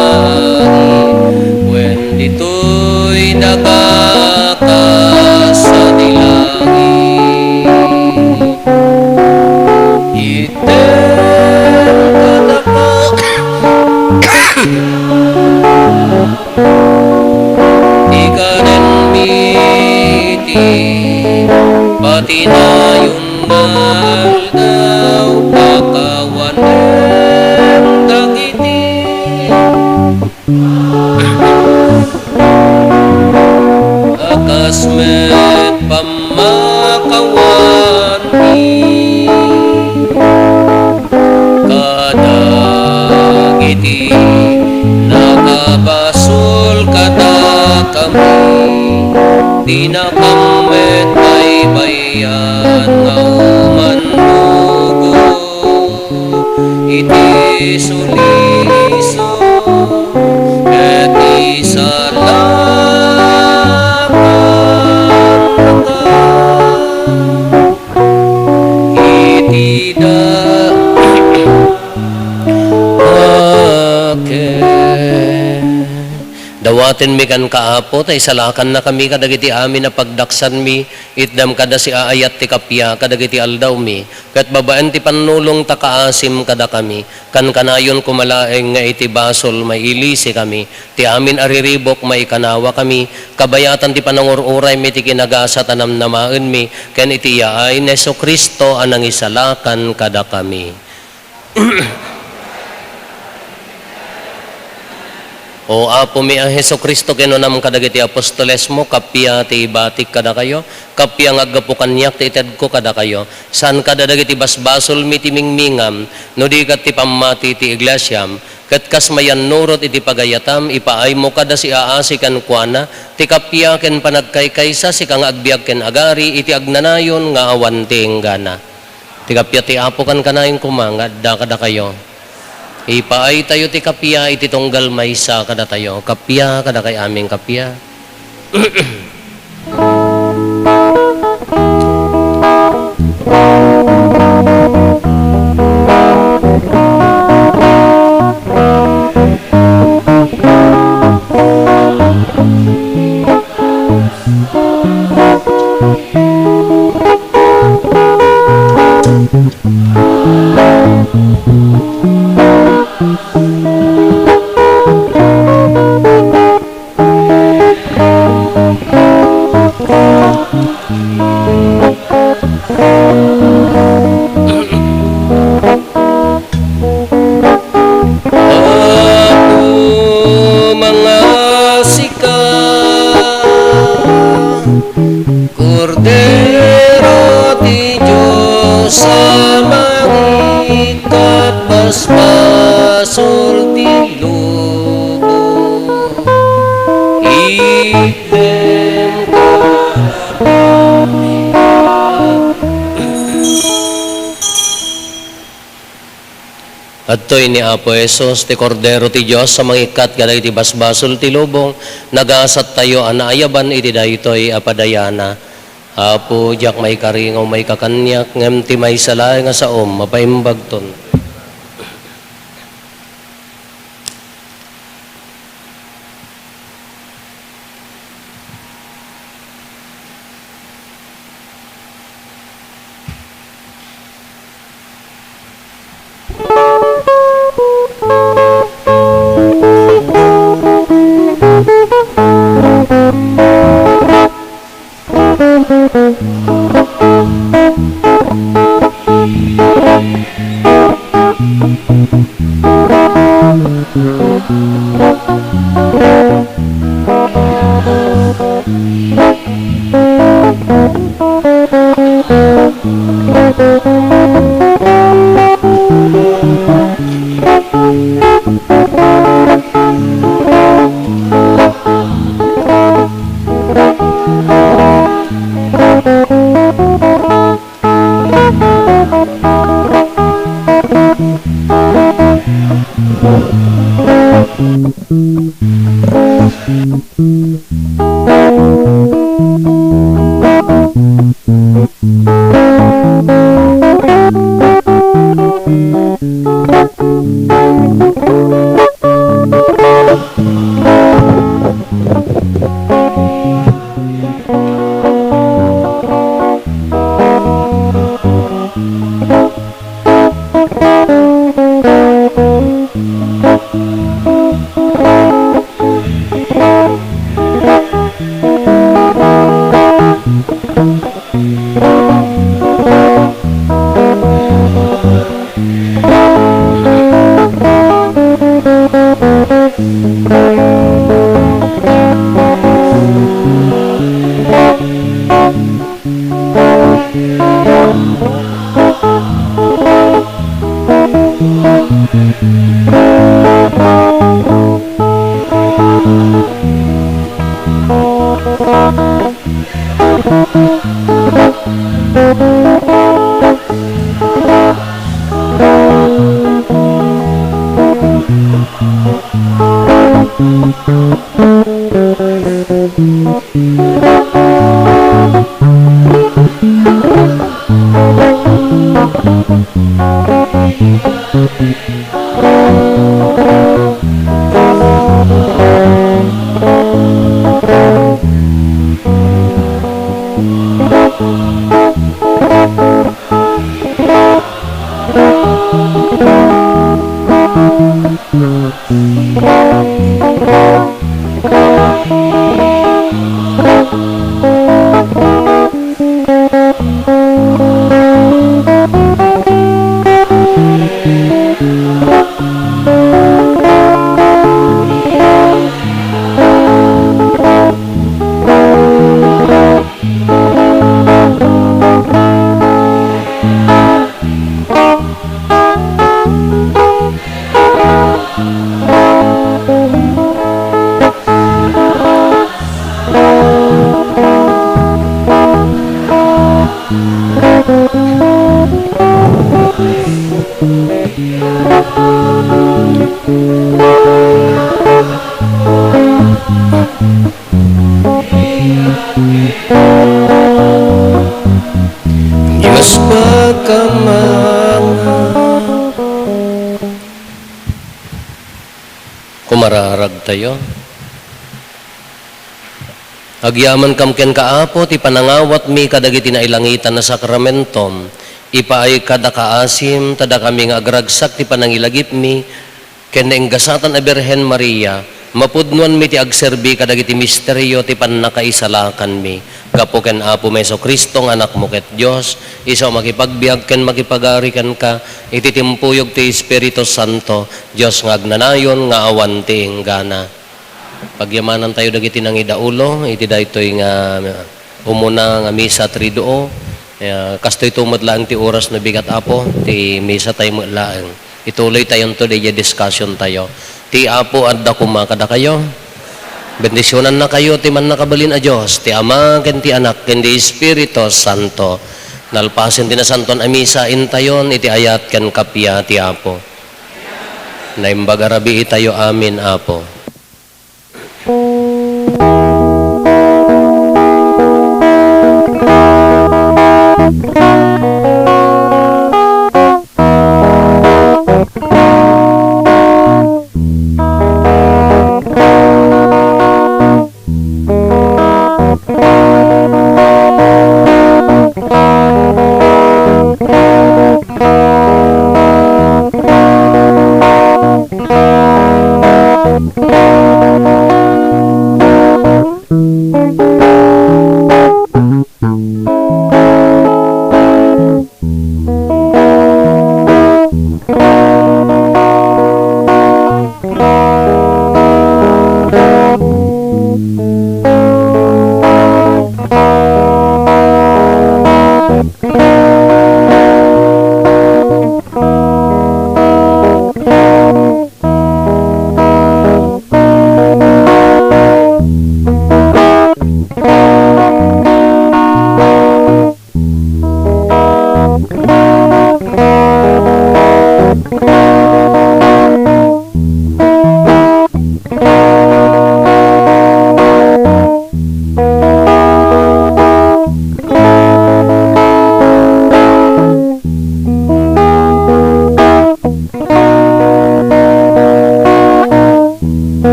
wen ditoy daga kas sadi langit. Itdem kadaka ti kanenmi iti patinayon nga aldaw, pakawanem dagiti a kas met pammakawanmi kadagiti nakabasol kadakami, dinakam met baybay-an nga umannugot iti sulisog ket isalakanka iti da-, aken. Dawatenmi kenka, Apo, ta isalakannakami kadagiti amin a pagdaksanmi, itdam kada siaayat ti kappia kadagiti aldawmi, ket babaen ti pannulong ta kaasim kadakami, kankanayon koma laeng nga iti basol mailisikami, ti amin a riribuk maikanawakami, kabayatan ti panangur-uraymi ti kinagasat a namnamaenmi, ken iti yaay ni Jesu-Cristo a nangisalakan kadakami. O Apomi a Jesu-Cristo, kinunam kadagiti apostolesmo, kappia ti ibatik kadakayo, kappia nga aggapu kaniak ti itedko kadakayo. Saan kada dagiti basbasolmi ti mingmingam, no di ket ti pammati ti iglesiam, ket kas mayannurot iti pagayatam, ipaaymo kada siaasi kenkuana, ti kappia ken panagkaykaysa, sika nga agbiag ken agari iti agnanayon nga awan ti inggana. Ti kappia ti Apo kankanayon koma nga adda kadakayo. Ipaaytayo ti kappia iti tunggal maysa kadatayo. Kappia kadakay amin, kappia. Apo, mangasika, Kordero ti Dios a mangikkat basbasol ti lubong. Itdem kadakami. Adtoy ni Apo Jesus, ti Kordero ti Dios a mangikkat kadagiti basbasol ti lubong. Nagasattayo a naayaban iti daytoy a padayana. Apo, diak maikari nga umayka kaniak, ngem ti maysa laeng a saom, mapaimbagton. Dios pagkamangam. Kumararagtayo. Agyamankam kenka, Apo, ti panangawatmi kadagiti nailangitan a sakramentom. Ipaay kada kaasim, ta dakami nga agragsak ti panangilagipmi, ken nainggasatan a Birhen Maria, mapudnoanmi ti agserbi kadagiti misterio ti pannakaisalakanmi. Gapu ken Apomi Jesu-Cristo nga Anakmo ket Dios, isu a makipagbiag ken makipagari kenka, iti timpuyog ti Espiritu Santo, Dios nga agnanayon nga awan ti inggana. Pagyamanantayo dagiti nangidaulo iti daytoy nga umuna nga misa Triduo. Ya, kastoy to met laeng ti oras no bigat, Apo, ti misa tayo met laeng. Ituloytayonto diay discussion tayo. Ti Apo adda koma kadakayo. Bendisyonannakayo ti Mannakabalin a Dios, ti Ama, ken ti Anak, ken ti Espiritu Santo. Nalpasen ti nasantoan a misa, intayon iti ayat ken kappia ti Apo. Naimbag a rabii tayo amin, Apo.